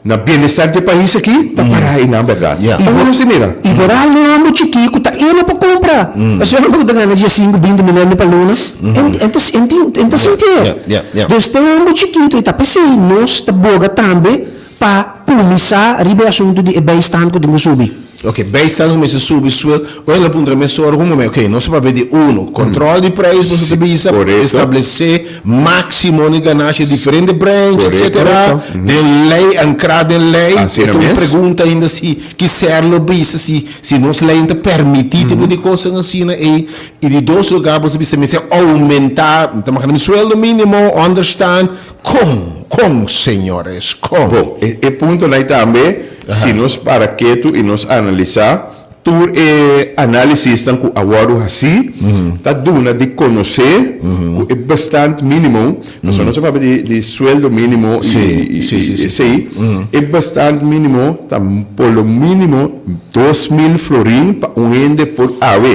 Speaker 3: Na bienestar dje pais aki ta para einan bèrdat.
Speaker 1: Ya.
Speaker 3: I ora si mira.
Speaker 2: I vooral den homber chikí ku ta eno pa kumpra. Pasobra homber ku ta gana 15, 20 milion pa luna, en en ta en tin en ta sintié.
Speaker 1: Ya, ya, ya.
Speaker 2: Dus den homber chikitu i ta p'esei nos ta boga tambe pa kuminsá riba e asuntu di e bijstand ku tin ku subi.
Speaker 1: Ok, bijstand ku mester subi suel. Ora lo puntra mesora un momento. Ok, nos ta papia di uno, control di prijs boso ta bisa,
Speaker 3: Correcto.
Speaker 1: establece maximo di ganashi di diferente branch,
Speaker 3: Correcto.
Speaker 1: etcetera. Den ley, ancra den ley.
Speaker 3: Asina
Speaker 1: E ta un
Speaker 3: mes.
Speaker 1: pregunta ainda si kiser lo bisa si si nos ley ta permiti tipo di cosnan asina ey. Y di dos lugar boso bisa mester aumenta, mi ta magna mi sueldo minimo, onderstand. Con, con, señores, con.
Speaker 3: Bon, e e puntonan ey tambe, si nos para ketu y nos analisa, Tur e análisisnan ku a wòrdu hasí ta duna di konosé ku e bestand mínimo, pasobra nos a papia di di sueldo mínimo i esei, e bestand mínimo ta por lo mínimo 2000 florin pa un hende por awe.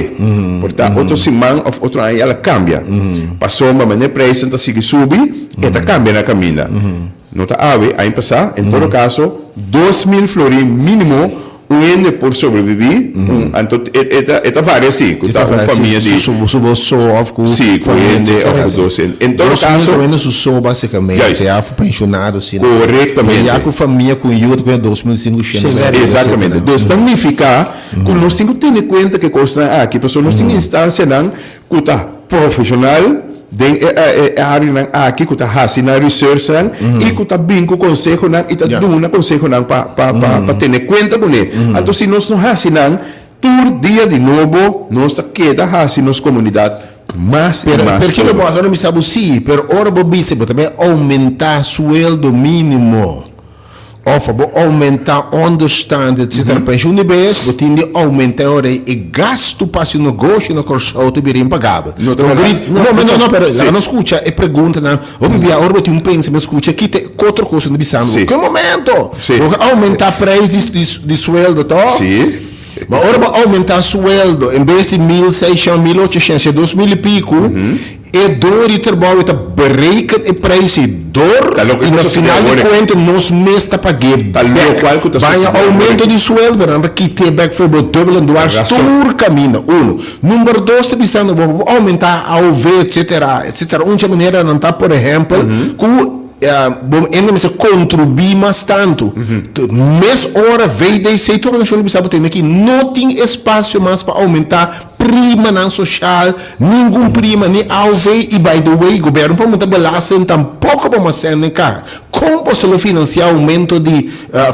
Speaker 3: Por ta otro siman òf otro aña el a kambia. Pasobra manera e preisnan ta sigui subi, e ta kambia na kaminda. No ta awe, aña pasá, en todo kaso 2000 florin mínimo. Un hende por sobreviví, un, anto e e ta e ta varia si, ku ta un famia di.
Speaker 1: Su su bo so òf ku
Speaker 3: Si, ku hende òf ku dos hende. En todo
Speaker 1: Dos mil
Speaker 3: kaso.
Speaker 1: ta wende su so basikamente,
Speaker 3: Juist.
Speaker 1: òf penshonado asina.
Speaker 3: Korektamente.
Speaker 1: Ya ku famia ku yu ta kuenta 2500.
Speaker 3: Exactamente. Dus ta nifiká ku nos tin ku tene kuenta ku e kosnan aki, pasobra nos tin instansianan ku ta profeshonal den e áreanan aki, ku ta hasi nan researchnan i ku ta bin ku konsehonan i ta duna konsehonan pa pa pa tene kuenta kuné. Anto si nos no hasi nan, tur dia di nobo nos ta keda hasi nos komunidat mas i
Speaker 1: Pero
Speaker 3: mas
Speaker 1: pero kiko
Speaker 3: pober.
Speaker 1: bo ora mi sa bo si, pero ora bo bisa bo ta bai oumentá sueldo mínimo. Of pa bo aumenta onderstand etc. Pensioen di bes, bo tin di aumenta e ora ei e gastu pa hasi un negoshi na Kòrsou ta bira impagabel.
Speaker 3: No ta verdad.
Speaker 1: No, no, no, no, pero
Speaker 3: Sí.
Speaker 1: laga nos skucha e preguntanan. Hopi bia ora bo tin un pensament skucha kita e otro kos nan ta bisando bo.
Speaker 3: Sí.
Speaker 1: Ke momento!
Speaker 3: Sí.
Speaker 1: Bo ke aumenta prijs di di di sueldo tòg?
Speaker 3: Sí.
Speaker 1: Ma ora bo aumenta sueldo en bes di 1600, 1800, sea 2000 i piku, E dor di trabou e ta bereken e prijs ei dor
Speaker 3: Ta loke
Speaker 1: i
Speaker 3: ta
Speaker 1: na
Speaker 3: sosodé
Speaker 1: final di
Speaker 3: awor.
Speaker 1: kuenta nos mes ta pag'é
Speaker 3: Ta
Speaker 1: bek.
Speaker 3: lokual ku ta
Speaker 1: Baña
Speaker 3: sosodé awor
Speaker 1: oumento
Speaker 3: aki.
Speaker 1: di sueldo nan ta kit'é bek for bo dubbel en dwars
Speaker 3: Rason.
Speaker 1: tur kaminda. Uno. Number dos ta bisando bo bo oumentá AOV etcetera etcetera un dje manera nan ta por ehèmpel ku bo hende mester kontribuí mas tantu. Mes ora VDC tur organisashon ta bisa bo tene aki no tin espasio mas pa oumentá Primanan social, ningun prima, ni AOV y by the way gobierno pa monta belasting tampoco pa mas sende car. Con boso lo financia aumento di,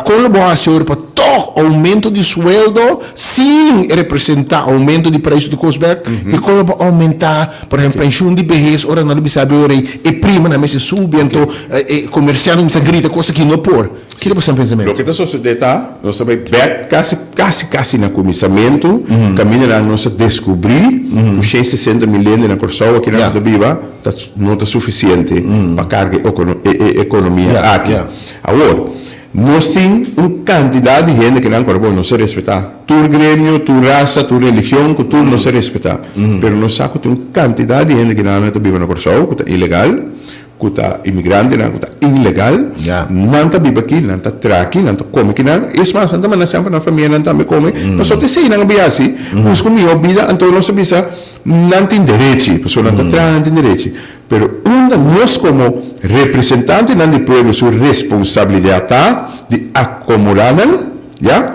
Speaker 1: con lo bo haci ora pa toch aumento di sueldo sin representa aumento di prijs di cos bek y con lo bo aumenta por ehemplo pensioen di behes ora nan lo bisa abi ora e primanan mester subi anto e comerciantenan mester grita cos aki no por. Kiko bo sa pensamentu?
Speaker 3: Loke ta sosodé ta, nos ta bai bèk kasi, kasi, kasi na kuminsamentu, kaminda nan nos a deskubrí ku 160 mil hende na Kòrsou aki nan ku ta biba ta no ta sufisiente pa karga e e ekonomia aki. Awor, nos tin un kantidat di hende ku nan kòrda bon, nos ta respetá tur gremio, tur rasa, tur religion, ku tur nos ta respetá. Pero nos sa ku tin un kantidat di hende ku nan ta biba na Kòrsou ku ta ilegal, ku ta imigrantenan ku ta ilegal, nan ta biba aki, nan ta traha aki, nan ta kome aki nan, es mas nan ta manda semper nan famianan tambe kome, pasobra ta esei nan a bin hasi, buska un mihó bida, anto nos ta bisa nan tin derechi, pasobra nan ta traha nan tin derechi, pero unda nos komo representantenan di pueblo su responsabilidat ta di akomodá nan, ya.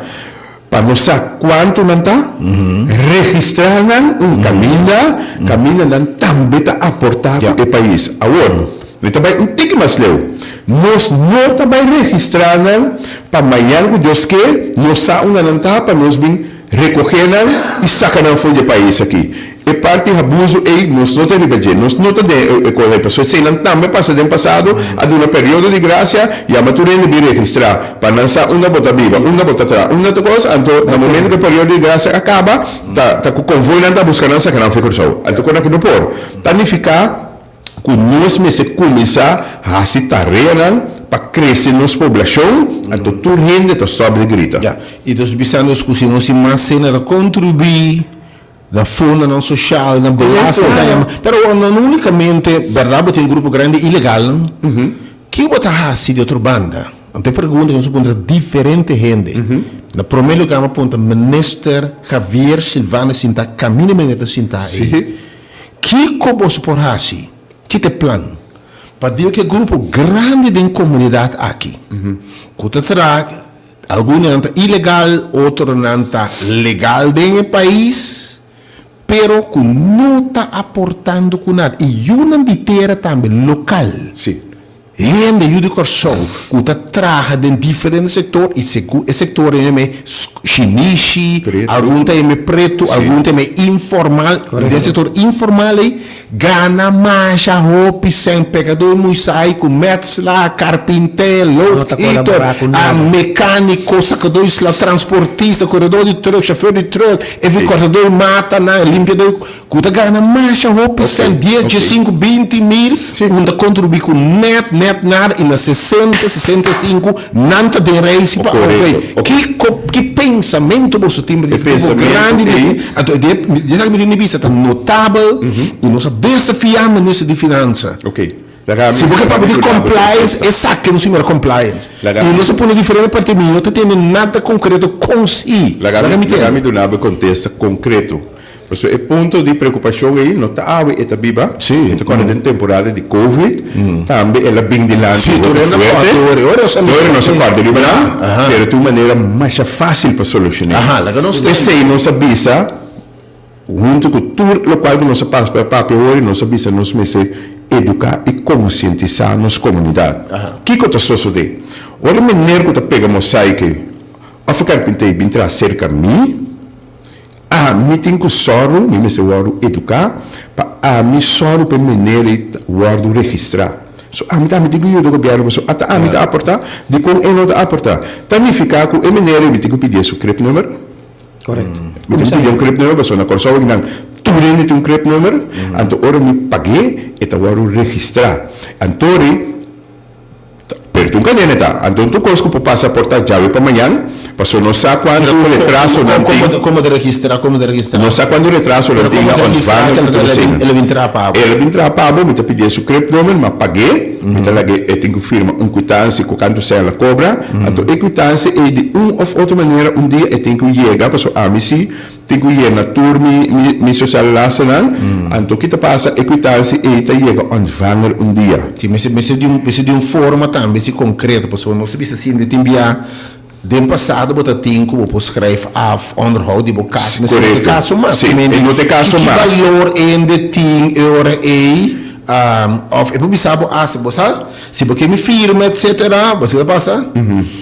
Speaker 3: Pa nos sa kuantu nan ta, registrá nan un kaminda, kaminda nan tambe ta aportá ku e pais. Awor, mi ta bai un tiki mas leu. Nos no ta bai registrá nan pa mañan ku Dios ke, nos sa unda nan ta pa nos bin rekogé nan i saka nan for di e pais aki. E parti habuzu ei nos no ta riba dje, nos no ta den e kos ei, pasobra eseinan tambe a pasa den pasado, a duna periodo di grasia, yama tur hende bin registrá, pa nan sa unda bo ta biba, unda bo ta traha, unda ta kos, anto na momento ku e periodo di grasia a kaba, ta ta ku konvoi nan ta buska nan saka nan for Kòrsou. Anto kon aki no por. Ta nifiká ku nos mester kuminsá hasi tareanan pa krese nos poblashon, anto tur hende ta stòp di grita.
Speaker 1: Ya, i nos bisa nos ku si nos tin mas hende ta kontribuí Na fondonan social, na belasting ta yama. Pero awor no unicamente, berdad bo tin un grupo grandi ilegalnan, kico bo ta haci di otro banda? Anto e pregunta cu nos a puntra diferente hende. Na prome lugar mi a puntra Minister Javier Silvania sinta caminda mi ta sinta ey. Kico boso por haci? Ki ta e plan? Pa deal cu e grupo grandi den comunidad aki cu ta traha. Algun nan ta ilegal, otronan ta legal den e pais, pero ku no ta aportando ku nada. I yunan di tera tambe, lokal.
Speaker 3: Sí.
Speaker 1: Hende, yu di Kòrsou, ku ta traha den diferente sektor i segun e sektor ei me shinishi,
Speaker 3: Pretu.
Speaker 1: algun ta yama pretu,
Speaker 3: Sí.
Speaker 1: algun ta yama informal.
Speaker 2: Korekto.
Speaker 1: Den sektor informal ei, Gana masha hopi sèn pekadó muisai ku metsla, karpinté, loodgieter, mekániko, sakadó di sla, transportista, koredó di trùk, shofèr di trùk, efi kòrtadó di matanan, limpiadó di ku ta gana masha hopi sèn, dies, diesinku, binti mil, un ta kontribuí ku nèt nèt nada i na sesenta, 65 nan ta den reisi pa ove. Kiko, ki pensamentu boso tin riba e grupo grandi di Anto e dia esaki mi tin di bisa ta notabel i nos a desafiá minister di finansa.
Speaker 3: Ok. Laga mi
Speaker 1: Si bo ke papia di
Speaker 3: laga mi
Speaker 1: compliance,
Speaker 3: contesta.
Speaker 1: esaki nos mira compliance.
Speaker 3: Laga
Speaker 1: I
Speaker 3: mi
Speaker 1: nos a pone diferente parti, mi no ta tende nada concreto con si.
Speaker 3: Laga
Speaker 1: Laga
Speaker 3: mi
Speaker 1: mi
Speaker 3: laga mi
Speaker 1: tende.
Speaker 3: duna bo e contesta concreto. Pasobra e punto di preocupacion ei no ta awe e ta biba.
Speaker 1: Si.
Speaker 3: Mi ta corda den temporada di Covid, tambe el a bin dilanti
Speaker 1: Si, tur
Speaker 3: hopi
Speaker 1: hende a
Speaker 3: fuerte.
Speaker 1: corda ora, ora nos a
Speaker 3: Ora nos a corda riba nan,
Speaker 1: Aha.
Speaker 3: pero ta un manera masha facil pa soluciona.
Speaker 1: Aha, laga nos tende.
Speaker 3: P'esei nos a bisa. Huntu ku tur lokual ku nos a pasa pa e papia awor nos a bisa nos mester eduká i konsientisá nos komunidat. Kiko ta sosodé? Ora e mener ku ta pega mosaike òf e karpintei bin traha serka mi, ami tin ku sòru, mi mester wòrdu eduká pa ami sòru pa e mener ei ta wòrdu registrá. So ami tambe tin ku yuda gobièrnu pasobra ata ami ta aportá, dikon e no ta aportá? Ta nifiká ku e mener ei mi tin ku pidié su kripnummer?
Speaker 2: Correcto.
Speaker 3: Mi tin pidi un crib number pasobra na Kòrsou aki nan tur hende tin un crib number, anto ora mi pag'é e ta wòrdu registrá. Anto ri pero ta un kadena e ta, anto tur kos ku por pasa por ta djawe pa mañan, pasobra no sa kuantu retraso nan tin.
Speaker 1: Komo ta registrá, komo ta registrá?
Speaker 3: No sa kuantu retraso nan tin na ontvanger ku tur esei nan.
Speaker 1: El a bin traha pa bo.
Speaker 3: El a bin traha pa bo, mi ta pidié su crib number, mi a pag'é, mi ta lag'é e tin ku firma un kwitansia ku kantu sèn el a kobra, anto e kwitansia ei di un òf otro manera un dia e tin ku yega, pasobra ami si tin ku yena tur mi mi sosial lasternan, anto ki ta pasa e kwitansia ei ta yega ontvanger un dia.
Speaker 1: Si, mester mester di un mester di un forma tambe si konkreto, pasobra nos ta bisa sinti tin bia den pasado bo ta tin ku bo por skrijf af onderhoud di bo kas, mester no ta e kaso mas.
Speaker 3: Si, e no ta e kaso
Speaker 1: Ki
Speaker 3: mas.
Speaker 1: balor hende tin e ora ei? Of e por bisa bo a bo sa si bo ke mi firma etcetera bo sa kiko ta pasa?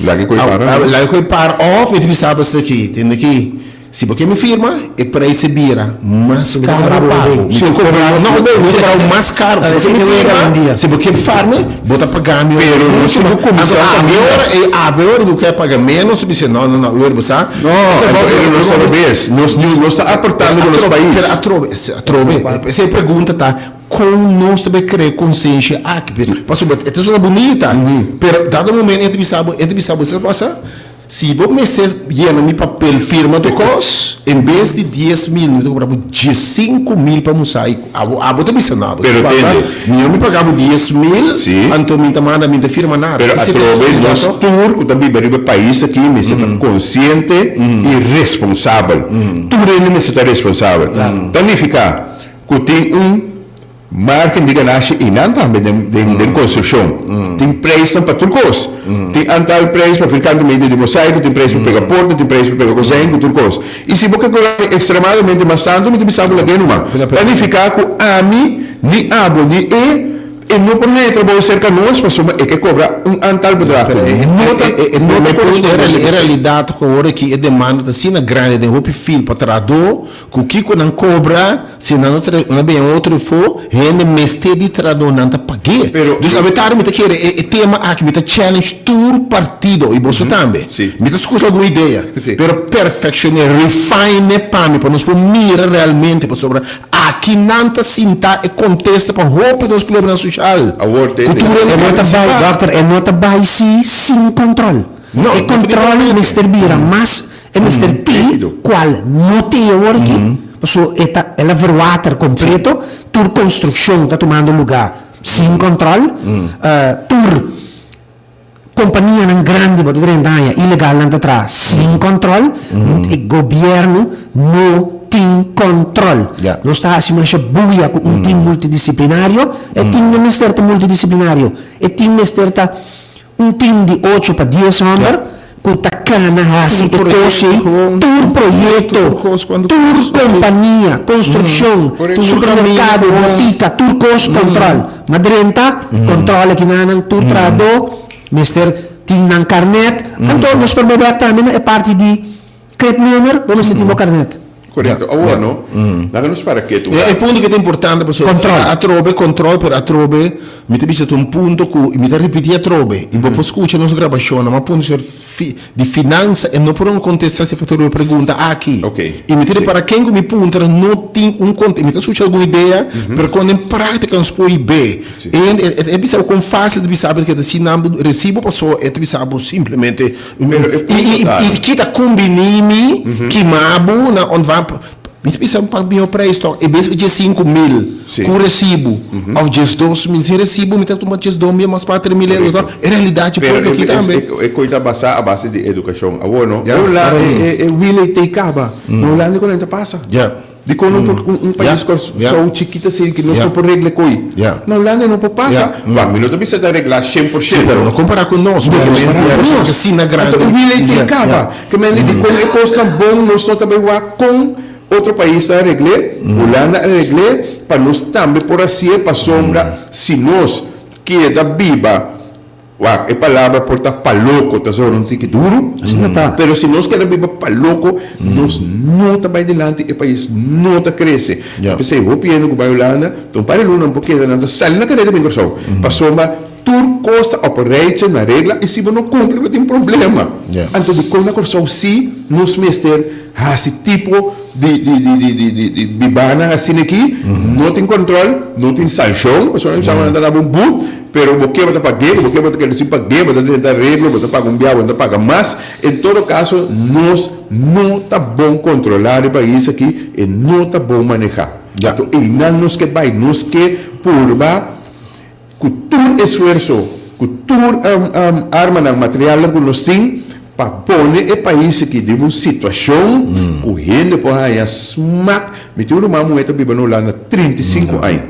Speaker 3: Laga e koe para.
Speaker 1: Laga e koe para of mi ta bisa bo esaki tende aki si bo ke mi firma e prijs a bira mas karo pa bo mi ta kobra no mi ta kobra bo mas karo si bo ke mi firma si bo ke farme bo ta paga mi
Speaker 3: Pero nos tin ku kuminsá
Speaker 1: anto
Speaker 3: kaminda.
Speaker 1: ora e awe ora ku ke paga menos bo bisa no no no awor bo sa
Speaker 3: No, anto e nos ta robes nos nos ta aportando ku nos pais.
Speaker 1: Pero atrobe atrobe esei pregunta ta Kon nos ta bay crea conscientia aki? Pasobra e ta sona bunita, pero dado momento e ta bisa bo, e ta bisa bo, sa pasa? Si bo mester yena mi papel firma tur cos, en bes di 10,000 mi ta cobra bo 15,000 pa mosaico. Abo, abo ta bisa no, abo
Speaker 3: Pero
Speaker 1: sa pasa?
Speaker 3: tende.
Speaker 1: Mihor mi paga bo 10,000,
Speaker 3: Si.
Speaker 1: anto mi ta manda, mi ta firma nada.
Speaker 3: Pero
Speaker 1: Esei ta
Speaker 3: atrobe
Speaker 1: posibilidad
Speaker 3: nos
Speaker 1: toch?
Speaker 3: tur cu ta biba riba e pais aki mester ta consciente y responsabel. Tur hende mester ta responsabel. Ta nifica Ku tin un margen di ganashi einan tambe den den konstrukshon. Tin preisnan pa tur kos. Tin antal preis pa firkante medio di mosaiko, tin preis pa pega porta, tin preis pa pega kozijn ku tur kos. I si bo ke kobra ekstremadamente mas tantu mi ta bisa bo lag'é numa. Ta nifiká ku ami, ni abo ni e, e no por haña trabou serka nos pasobra e ke kobra un antal bedrag ku no ta no ta korespondé.
Speaker 1: E realidat ku awor aki e demanda ta asina grandi den hopi fil pa trahadó Ku kiko nan kobra, si nan no tra nan bini otro efo, hende mester di trahadó nan ta pag'é.
Speaker 3: Pero
Speaker 1: Dus awe mi ta kere e e tema aki mi ta challenge tur partido i boso tambe.
Speaker 3: Si.
Speaker 1: Mi ta skucha algun idea,
Speaker 3: Si.
Speaker 1: pero perfeccion'é, refine'é pa mi pa nos por mira realmente pasobra aki nan ta sinta e kontesta pa hopi nos problemanan soshal.
Speaker 3: Awor
Speaker 1: Ku
Speaker 3: tende.
Speaker 1: tur hende
Speaker 2: E no ta bai,
Speaker 1: partisipá.
Speaker 2: dokter, e no ta bai si sin control.
Speaker 1: No,
Speaker 2: E control
Speaker 1: definitivamente.
Speaker 2: mester bira mas E mester tin cual no tin awor aki, pasobra e ta el a verwater completo, tur construccion ta tumando lugar sin control, tur companianan grandi bo ta drenta haña ilegalnan ta traha sin control, e gobierno no tin control. Nos ta haci masha buya cu un team multidisciplinario, e team no mester ta multidisciplinario, e team mester ta. Un tim di ocho pa dies hòmber ku ta kana hasi e kos ei, tur proyekto, tur kompania, konstrukshon, supermerkado, botika, tur kos kòntròl. Ma drenta, kòntròl akinanan, tur trahadó mester tin nan karnèt. Anto nos por bèbè tambe na e parti di krepnummer, bo mester tin bo karnèt.
Speaker 3: Korekto. Awor no, laga nos para ketu un
Speaker 1: E
Speaker 3: rato.
Speaker 1: punto ke ta importante pasobra
Speaker 2: Control.
Speaker 1: atrobe control pero atrobe mi ta bisa ta un punto ku mi ta ripiti atrobe i bo por skucha nos grabashonnan ma punto ser fi di finansa e no por un kontesta si factor e pregunta aki
Speaker 3: Ok,
Speaker 1: i mi ta
Speaker 3: si.
Speaker 1: repara ken ku mi puntra no tin un konte mi ta skucha algun idea pero kon den práktika nos por hib'é
Speaker 3: Si.
Speaker 1: e e bisa bo kon fásil ta bisa bo ke ta si nan resibo paso e ta bisa bo simplemente
Speaker 3: Pero e punto ta.
Speaker 1: I kita kumbiní mi kima bo na ontvan. Mi ta bisa pa mihó prijs tòg, e bes 15.000 ku resibu òf 12.000 sin resibu mi ta tuma 12.000 mas pa 3.000 euro tòg. E realidat dje pueblo aki tambe.
Speaker 3: Pero e koi ta basá a base di edukashon. Awor no, e Hulanda e wile ei ta kaba. Na Hulanda kon nan ta pasa. Dikon no por un pais Kòrsou chikit asina ki nos no por regla e koi? Na Hulanda no por pasa. Wak, mi no ta bisa ta reglá 100%.
Speaker 1: Sí, pero no kompará ku nos, porque
Speaker 3: No kompará ku nos.
Speaker 1: Asina grandi.
Speaker 3: Anto e wile ei ta kaba. Ke men di dikon e kosnan bon nos no ta bai wak kon otro pais ta regl'é, Hulanda a regl'é, pa nos tambe por hasié pasobra si nos keda biba, wak e palabra por ta pa loko ta zona un tiki duru,
Speaker 2: Asina ta.
Speaker 3: pero si nos keda biba pa loko nos no ta bai dilanti, e pais no ta krese. Ta p'esei hopi hende ku bai Hulanda ta un par di luna nan por keda nan ta sali na kareda bin Kòrsou pasobra Tur kos ta op rijtje na regla i si bo no kumpli bo tin problema. Anto dikon na Kòrsou si nos mester hasi tipo di di bibanan asina aki? No tin kòntròl, no tin sanshon, pasobra nan bisa nan ta daba un but, pero bo ke bo ta pag'é, bo ke bo ta keda sin pag'é, bo ta drenta reglo, bo ta paga un bia, bo no ta paga mas. En todo kaso nos no ta bon kontrolá e pais aki, e no ta bon manehá. Anto einan nos ke bai, nos ke purba. Ku tur esfuerso, ku tur armanan, materialnan ku nos tin pa pone e pais aki den un situashon ku hende por haña smak. Mi tin un ruman muhé ta biba na Hulanda 35 aña.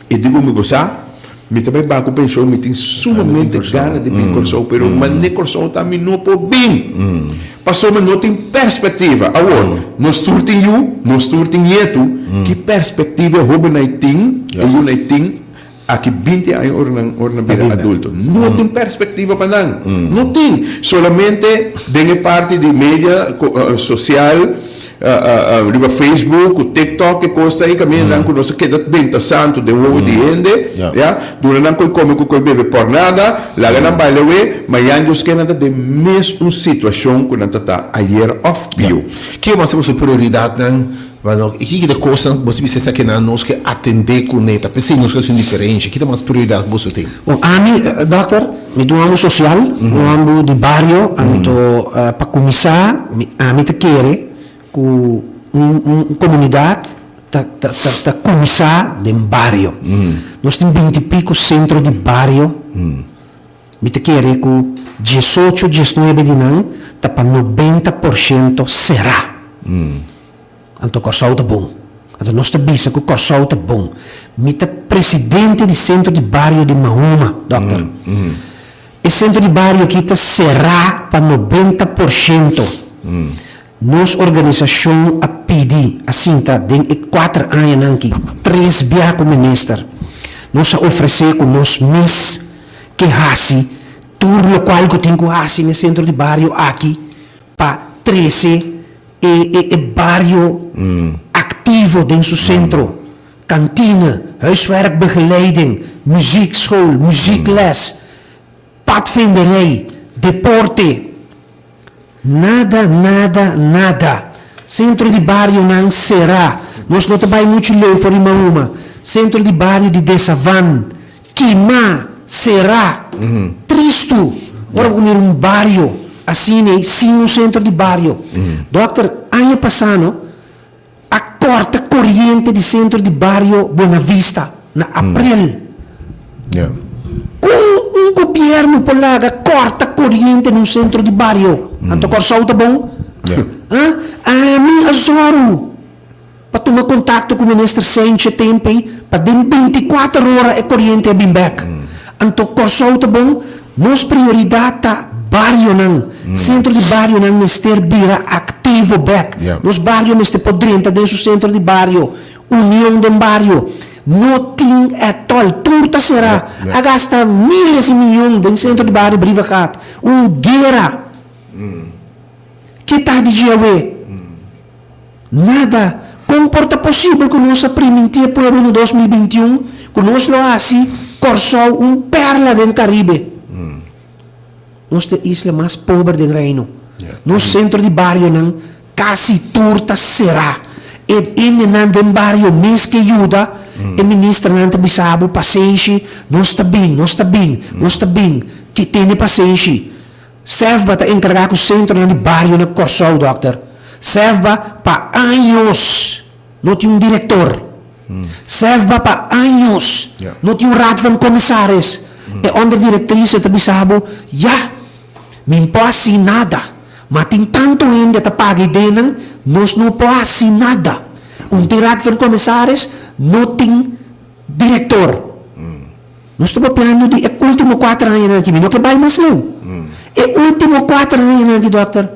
Speaker 3: E di ku mi, Bo sa, mi ta bai baha ku penshon, mi tin sumamente gana di bin Kòrsou, pero manera Kòrsou ta mi no por bin. Pasobra no tin perspektiva. Awor, nos tur tin yu, nos tur tin nietu, ki perspektiva e hóbennan tin, e yunan tin? Aki 20 aña ora nan ora nan bira adulto. No tin perspectiva pa nan. No tin. Solamente den e parti di media social, riba Facebook ku TikTok e kos ta ei kaminda nan ku nos a keda benta santu den wowo di hende, ya, duna nan koi kome ku koi bebe por nada, laga nan baila awe, mañan Dios ke nan ta den mes un situashon ku nan ta ta ayer òf pió.
Speaker 1: Kiko mas ta boso prioridatnan Bueno, i kiko ta kosnan ku boso bisa esakinan nos ke atendé kuné? Ta p'esei nos ke hasi un diferensha. Ki ta mas prioridat ku boso tin?
Speaker 2: Bon, ami, dòkter, mi ta un homber sosial, un homber di bario, anto pa kuminsá mi ami ta kere ku un un komunidat ta ta ta kuminsá den bario. Nos tin binti piko sentro di bario. Mi ta kere ku diesocho, diesnuebe di nan ta pa 90% será. Anto Kòrsou ta bon. Anto nos ta bisa ku Kòrsou ta bon. Mi ta presidente di sentro di bario di Mahuma, dòkter. E sentro di bario aki ta será pa 90%. Nos organisashon a pidi, a sinta den e kuater añanan aki tres bia ku minister. Nos a ofresé ku nos mes ke hasi tur lokual ku tin ku hasi na e sentro di bario aki pa trese e e bario aktivo den su sentro. Kantine, huiswerkbegeleiding, muziekschool, muziekles, padvinderij, deporte. Nada, nada, nada. Sentro di barionan será. Nos no ta bai muchu leu for di Mahuma. Sentro di bario di Desavan, kimá, será. Tristu ora bo mira un bario asina ei sin un sentro di bario. Dòkter, aña pasá no a kòrta koriente di sentro di bario Buenavista na aprel. Kon un gobièrnu por laga kòrta koriente na un sentro di bario? Anto Kòrsou ta bon? Ami a zòru pa tuma kontakto ku Minister Sentje tempu ei pa den 24 ora e koriente a bin bèk. Anto Kòrsou ta bon? Nos prioridat ta barionan. Sentro di barionan mester bira aktivo bèk. Nos bario mester por drenta den su sentro di bario. Union den bario no tin ètòl. Tur ta será. A gasta miles i miyon den sentro di bario Brievengat. Un guera. Ke ta di dje awe? Nada. Kon por ta posibel ku nos a primintí e pueblo na 2021 ku nos lo hasi Kòrsou un pèrla den Karibe? Nos ta e isla mas pober den Reino. Nos sentro di barionan kasi tur ta será. E hendenan den bario mes ke yuda, e ministernan ta bisa bo, Pasenshi, nos ta bin, nos ta bin, nos ta bin. Ke tene pasenshi. SEFBA ta enkargá ku sentronan di bario na Kòrsou, dòkter. SEFBA pa años. no tin un direktor. SEFBA pa años no tin un Raad van Commissaris. E onderdirectrice ta bisa bo, ya, mi n'po haci nada, ma tin tanto hende ta paga e denan, nos no por haci nada. Un tin Raad van Commissaris, no tin director. Nos ta papiando di e ultimo cuater añanan aki, mi no ke bay mas leu. E ultimo cuater añanan aki, dokter.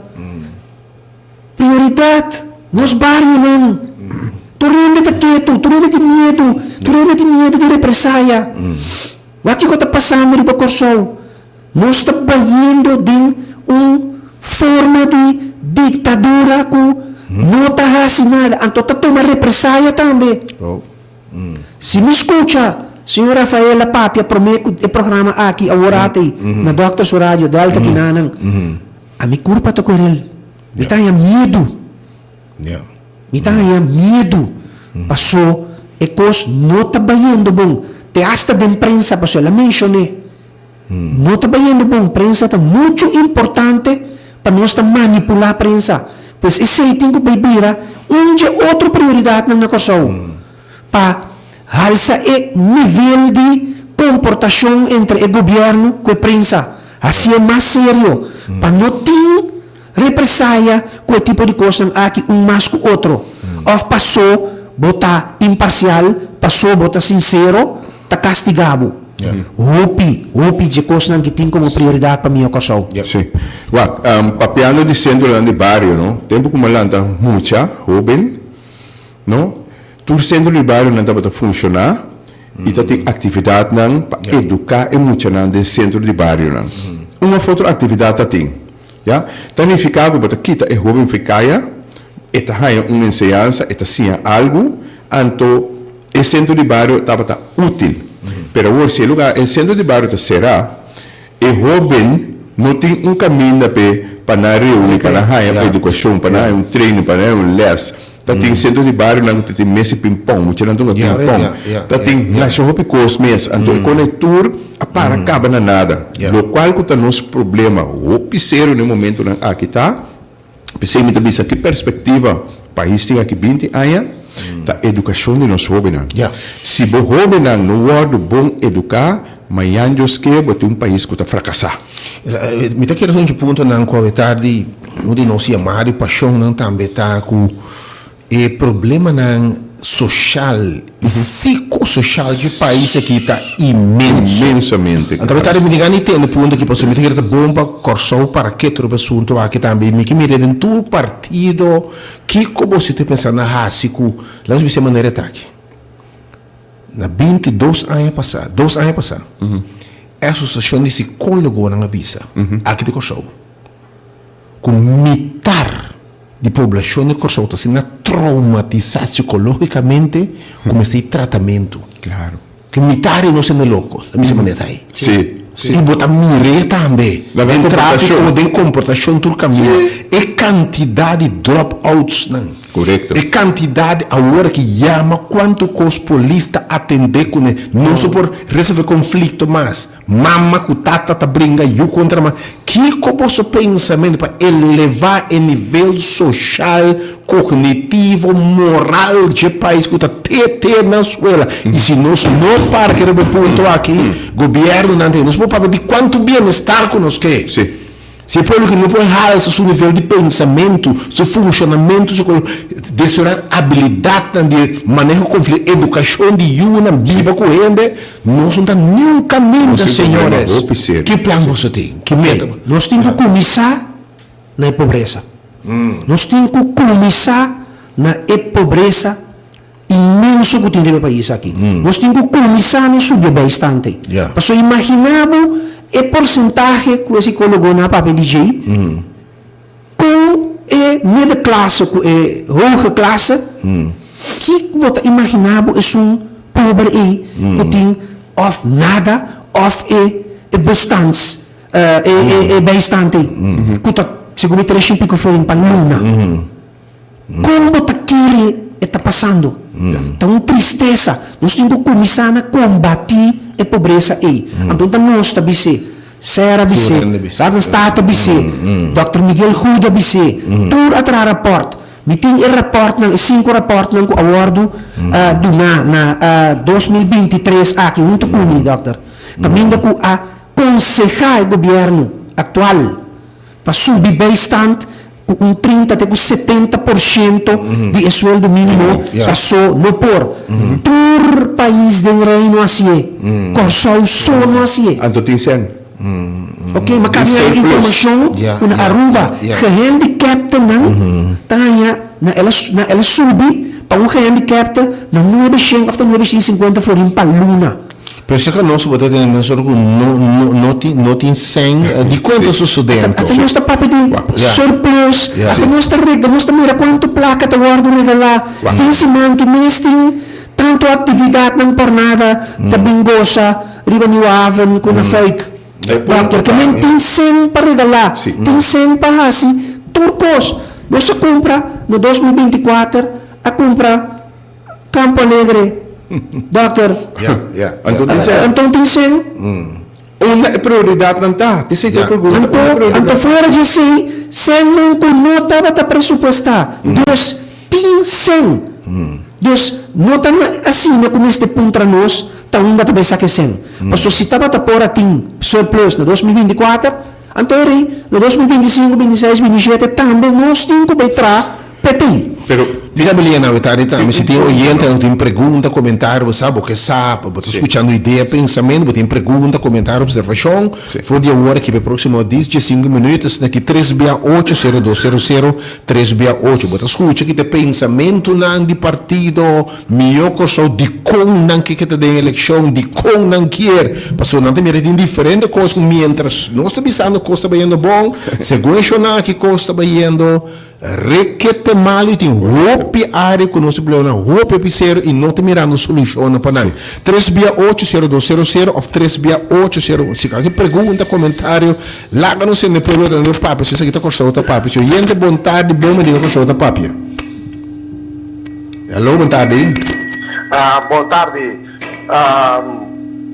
Speaker 2: Prioridat, nos barionan. Tur hende ta ketu, tur hende tin miedu, tur hende tin miedu di represaya. Wak kiko ta pasando riba Kòrsou. Nos ta bayendo den un forma di diktadura ku no ta hasi nada, anto ta tuma represaya tambe. Si mi skucha señor Rafael a papia promé ku e programa aki awor ati na Dòkter su radio Delta kinanan, Ami kurpa ta kuerel. Mi ta haña miedu. Mi ta haña miedu paso e kos no ta bayendo bon. Te asta den prensa, paso el a menshoné. No ta bayendo bon. Prensa ta muchu importante pa nos ta manipulá prensa. Pues esei tin ku bai bira un dje otro prioridatnan na Kòrsou. Pa halsa e nivel di komportashon entre e gobièrnu ku e prensa. Hasié mas serio pa no tin represaya ku e tipo di kosnan aki un mas ku otro. Òf pasó bo ta imparsial, pasó bo ta sinsero, ta kastigá bo. Hopi, hopi dje kosnan ki tin komo prioridat pa mihó Kòrsou.
Speaker 3: Sí. Wak, papiando di sentronan di bario, no, tempu ku mi a lanta mucha, hóben, no, tur sentro di barionan tabata funshoná. I ta tin aktividatnan pa eduká e muchanan den sentro di barionan. Un òf otro aktividat ta tin. Ya. Ta nifiká ku bo ta kita e hóben for e kaya, e ta haña un enseñansa, e ta siña algu, anto e sentro di bario tabata útil. Pero awor si e lugá, e sentro di bario ta será, E hóben no tin un kaminda p'e pa nan reuni, pa nan haña edukashon, pa nan haña un training, pa nan haña un lès. Ta tin sentro di barionan ku ta tin mesa di pimpòn, muchanan ta hunga pimpòn. Ta tin masha hopi kos mes. Anto e kos ei tur a para kaba na nada. Lokual ku ta nos problema hopi serio na e momentunan aki ta, P'esei mi ta bisa ki perspektiva pais tin aki binti aña ta edukashon di nos hóbennan. Si bo hóbennan no wòrdu bon eduká, mañan Dios ke bo tin un pais ku ta frakasá.
Speaker 1: Mi ta kere un puntonan ku awe tardi un di nos yamada i pashonnan tambe ta ku E problemanan social y psico-social dje pais aki ta inmenso.
Speaker 3: Inmensamente.
Speaker 1: Anto mi ta mi tin gana di tende punto aki pasobra mi ta kere ta bon pa Kòrsou para ketu riba asunto aki tambe. Mi ke mira den tur partido kiko boso ta pensa na hasi ku laga nos bisa e manera ta aki. Na 22 aña pasa, dos aña pasa, e asosiashon di sikólogonan a bisa aki di Kòrsou ku mitar di poblashon di Kòrsou ta asina troumatisá sikológikamente ku mester di tratamentu.
Speaker 3: Klaro.
Speaker 1: Ku mitar di nos hende loko, ta bisa manera ta ei.
Speaker 3: Sí, sí.
Speaker 1: I bo ta mir'é tambe
Speaker 3: Na
Speaker 1: den
Speaker 3: komportashon.
Speaker 1: tráfiko, den komportashon tur kaminda. E kantidat di drop-outsnan.
Speaker 3: Korekto.
Speaker 1: E kantidat di awor ki yama kuantu kos polis ta atendé kuné. Nos no por resolvé konflikto mas. Mama ku tata ta bringa yu kontra mama. Kiko boso pensamentu pa elevá e nivel soshal, kognitivo, moral dje pais ku ta te te na suela? I si nos no para kere bo punto aki, gobièrnunan ta nos por papia di kuantu bienestar ku nos ke. Si e pueblo ki no por halsa su nivel di pensamentu, su funshonamentu desorá abilidatnan di maneho konflikto, edukashon di yunan, biba ku hende, nos no ta niun kaminda, señores. Ki plan boso tin? Ki meta?
Speaker 2: Nos tin ku kuminsá na e pobresa. Nos tin ku kuminsá na e pobresa. Inmenso ku tin riba e pais aki. Nos tin ku kuminsá na subi e bijstand ei. Pasobra imaginá bo e porsentahe ku e sikólogonan a papia di djei, kon e middenklasse ku e hoge klasse, ki bo ta imaginá bo esun pober ei ku tin òf nada òf e e bestands e bijstand ei ku ta segun mi tres shin piko florin pa luna. Kon bo ta kere e ta pasando? Ta un tristesa. Nos tin ku kuminsá na kombatí e pobresa ei. Anto ta nos ta bis'é, Sarah a bis'é, Raad van State a bis'é, Dòkter Miguel Goede a bis'é, tur a traha rapòrt. Mi tin e rapòrtnan, e sinku rapòrtnan ku a wòrdu duná na 2023 aki huntu ku mi, dòkter, kaminda ku a konsehá e gobièrnu aktual pa subi bijstand ku un 30 te ku 70% di e sueldo mínimo pasó no por. Tur pais den Reino hasié, Kòrsou so no hasié.
Speaker 3: Anto tin sèn.
Speaker 2: Ok, ma ka haña informashon ku na Aruba gehandicaptennan ta haña na el a na el a subi pa un gehandicapte na nuebe shen òf ta nuebe shen i sinkuenta florin pa luna.
Speaker 1: Pero si ka nos bo ta tene mesora ku no no no tin no tin sèn di kon ta sosodé anto?
Speaker 2: Ata nos ta papia di surplus, ata nos ta rega nos ta mira kuantu plaka ta wòrdu regalá fin siman ki mes tin tantu aktividatnan por nada ta bin gosa Riba Nieuwe Haven ku na Fuik. Dòkter, ke men tin sen pa regalá, tin sen pa hasi tur kos. Nos a kumpra na 2024, a kumpra Campo Alegre, dòkter.
Speaker 3: Anto tin sen.
Speaker 2: Anto tin sen.
Speaker 3: Unda e prioridatnan ta? Esei ta e pregunta.
Speaker 2: Anto, anto fuera dje esei, sennan ku no tabata presupuestá. Dus, tin sen. Dus, no ta asina ku mester puntra nos ta unda ta bai saka e sen. Pasobra si tabata por a tin surplus na 2024, anto e rei na 2025, 26, 27 tambe nos tin ku bai traha p'e.
Speaker 3: Pero
Speaker 1: Mi ta believe na wetadi tambe si tin oyentenan ku tin pregunta, komentario, bo sa bo ke sa, bo ta skuchando idea, pensamentu, bo tin pregunta, komentario, opservashon, for di awor aki pa e próksimo dies, diesinku minüt, asina ki tres bia ocho, sero dos sero sero, tres bia ocho. Bo ta skucha ki ta e pensamentunan di partido Mihó Kòrsou, dikon nan ke keda den elekshon, dikon nan kier, pasobra nan ta mira tin diferente kos ku miéntras nos ta bisando kos ta bayendo bon, segun e shonnan aki kos ta bayendo. Rekete malu y tin hopi area cu nos ta problema nan hopi hopi serio y no ta mirando solucionnan pa nan. Tres bia ocho sero dos sero sero of tres bia ocho sero si cualkier pregunta, comentario laga nos hende pueblo ta nos papia si esaki ta Corsou ta papia si oyente bon tardi bon medida Corsou ta papia. Hello bon tardi.
Speaker 4: Bon tardi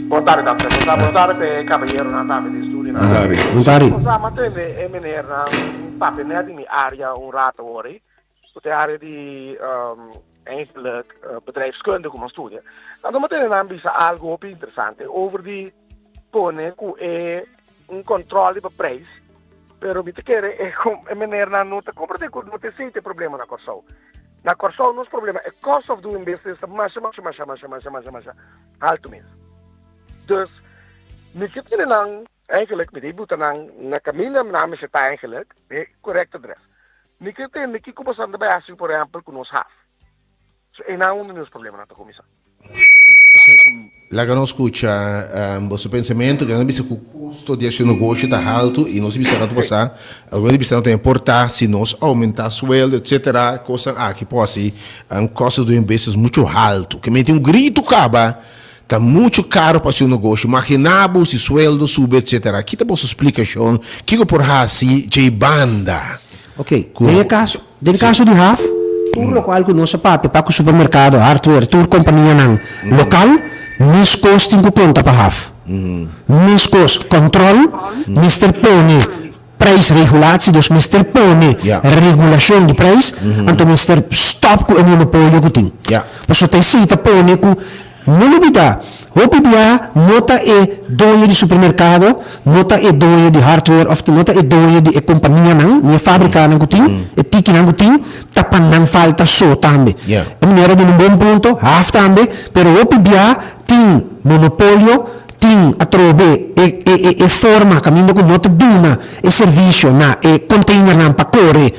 Speaker 4: bon tardi doctor bon tardi pa e caballeronan tambe den studionan.
Speaker 2: Bon tardi.
Speaker 4: Bo tende e meneernan papia net di mi area un rato awor ei, ku ta e area di eigenlijk bedrijfskunde ku mi a studia. Anto mi a tende nan bisa algu hopi interesante over di pone ku e un control riba prijs, pero mi ta kere e e meneernan no ta comprende ku no ta esei ta e problema na Kòrsou. Na Kòrsou nos problema e cost of doing business ta masha masha masha masha masha masha masha haltu mes. Dus mi ke tene nan Eigenlijk mi ta buta nan na kaminda nan mester ta eigenlijk e correct adres. Mi ke tende kiko boso ta bai hasi por ehempel ku nos haf. So einan unda nos problemanan ta kuminsá.
Speaker 1: Laga nos skucha boso pensamentu. Nan a bisa ku kosto di hasi negoshi ta haltu i nos a bisa rato pasá algun a bisa no ta importá si nos oumentá sueldo etcetera kosnan aki por hasi cost of doing business muchu haltu. Ke menti un gritu kaba. Ta muchu karo pa hasi un negoshi. Maginá bo si sueldo subi etcetera. Ki ta boso splikashon? Kiko por hasi djei banda?
Speaker 2: Ok, den e kaso, den kaso di haf, tur lokual ku nos a papia pa ku supermerkado, hardware, tur kompanianan lokal, meskos tin ku konta pa haf. Meskos, kòntròl mester pone. Prijsregulatie, dus mester pone regulashon di prijs, anto mester stop ku e monopolio ku tin. Pasobra ta esei ta pone ku, no lubida, hopi bia no ta e doño di supermerkado, no ta e doño di hardware of no ta e doño di e kompanianan, ni e fabrikanan ku tin, e tikinan ku tin, ta pa nan falta so tambe. E manera a duna un bon punto, haf tambe, pero hopi bia tin monopolio, Tin atrobe e e e forma kaminda ku no ta duna e servisio na e konteinernan pa kore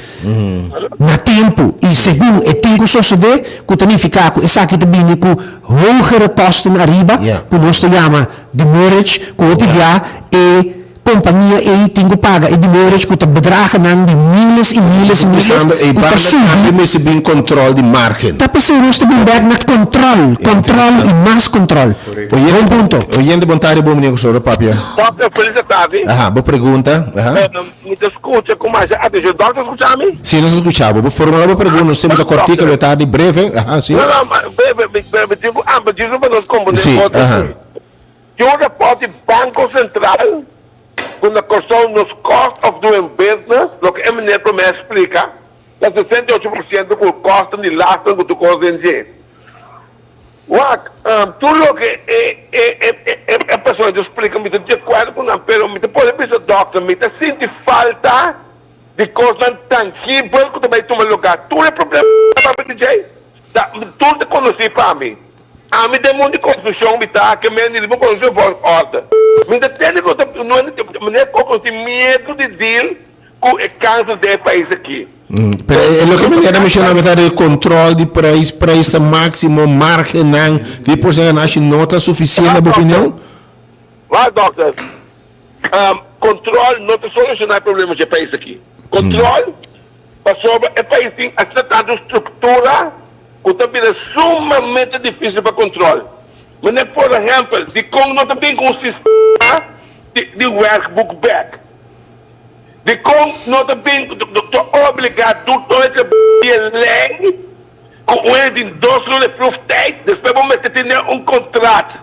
Speaker 2: na tempu i segun e tin ku sosodé, ku ta nifiká ku esaki ta bini ku hogere kòsten ariba, ku nos ta yama demurrage, ku hopi bia e kompania ei tin ku paga e demurrage ku ta bedragennan di miles i miles i miles
Speaker 1: Pensando ei
Speaker 2: ku ta
Speaker 1: banda
Speaker 2: subi.
Speaker 1: tambe mester bin control di margen.
Speaker 2: Ta p'esei nos ta bin bek na control, control i mas control. Bon punto.
Speaker 1: Oyente bon tarde bon meneer Kosoro papia.
Speaker 4: Dokter felis tardi.
Speaker 1: Aha bo pregunta aha.
Speaker 4: Mi ta skucha ku masha atenshon. Dokter skucha mi?
Speaker 1: Si nos ta skucha bo. Bo formula bo pregunta nos tempo ta kortiko lo e tardi breve aha si.
Speaker 4: No no breve mi tin ku amplia djis pa nos komprende
Speaker 1: Si
Speaker 4: otro.
Speaker 1: aha.
Speaker 4: Tin un rapòrt di Banko Sentral ku na Kòrsou nos cost of doing business, loke e meneer promé a splika, ta. Ta 68% ku kòsten di lasten ku tur kos den dje. Wak, tur loke e e persona ta splika mi ta di akuerdo ku nan, pero mi ta pone bisa dòkter mi ta sinti falta di kosnan tangibel ku ta bai tuma lugá. Tur e problema ku ta papia di dje ta tur ta konosí pa mi. Ami den mundu di konstrukshon mi ta ke men di riba konstrukshon volgens orde. Mi ta tende ku ta meneer Koppers tin miedu di deal ku e kanser den e pais aki.
Speaker 1: Pero e loke meneer a menshoná ta di kontrol di preis, preis ta máksimo, margennan di por si ganashi no ta sufisiente na bo opinion?
Speaker 4: Wak dòkter, kontrol no ta solushoná e problema dje pais aki. Kontrol pasobra e pais tin asina tantu struktura ku ta bira sumamente difísil pa kontrol. Meneer por ehèmpel, dikon no ta bin ku un sistema di werkboek bèk? Dikon no ta bin ta obligá tur toer ke di e lei ku un hende tin dos luna di proeftijd, despues bo mester tene un kontrat?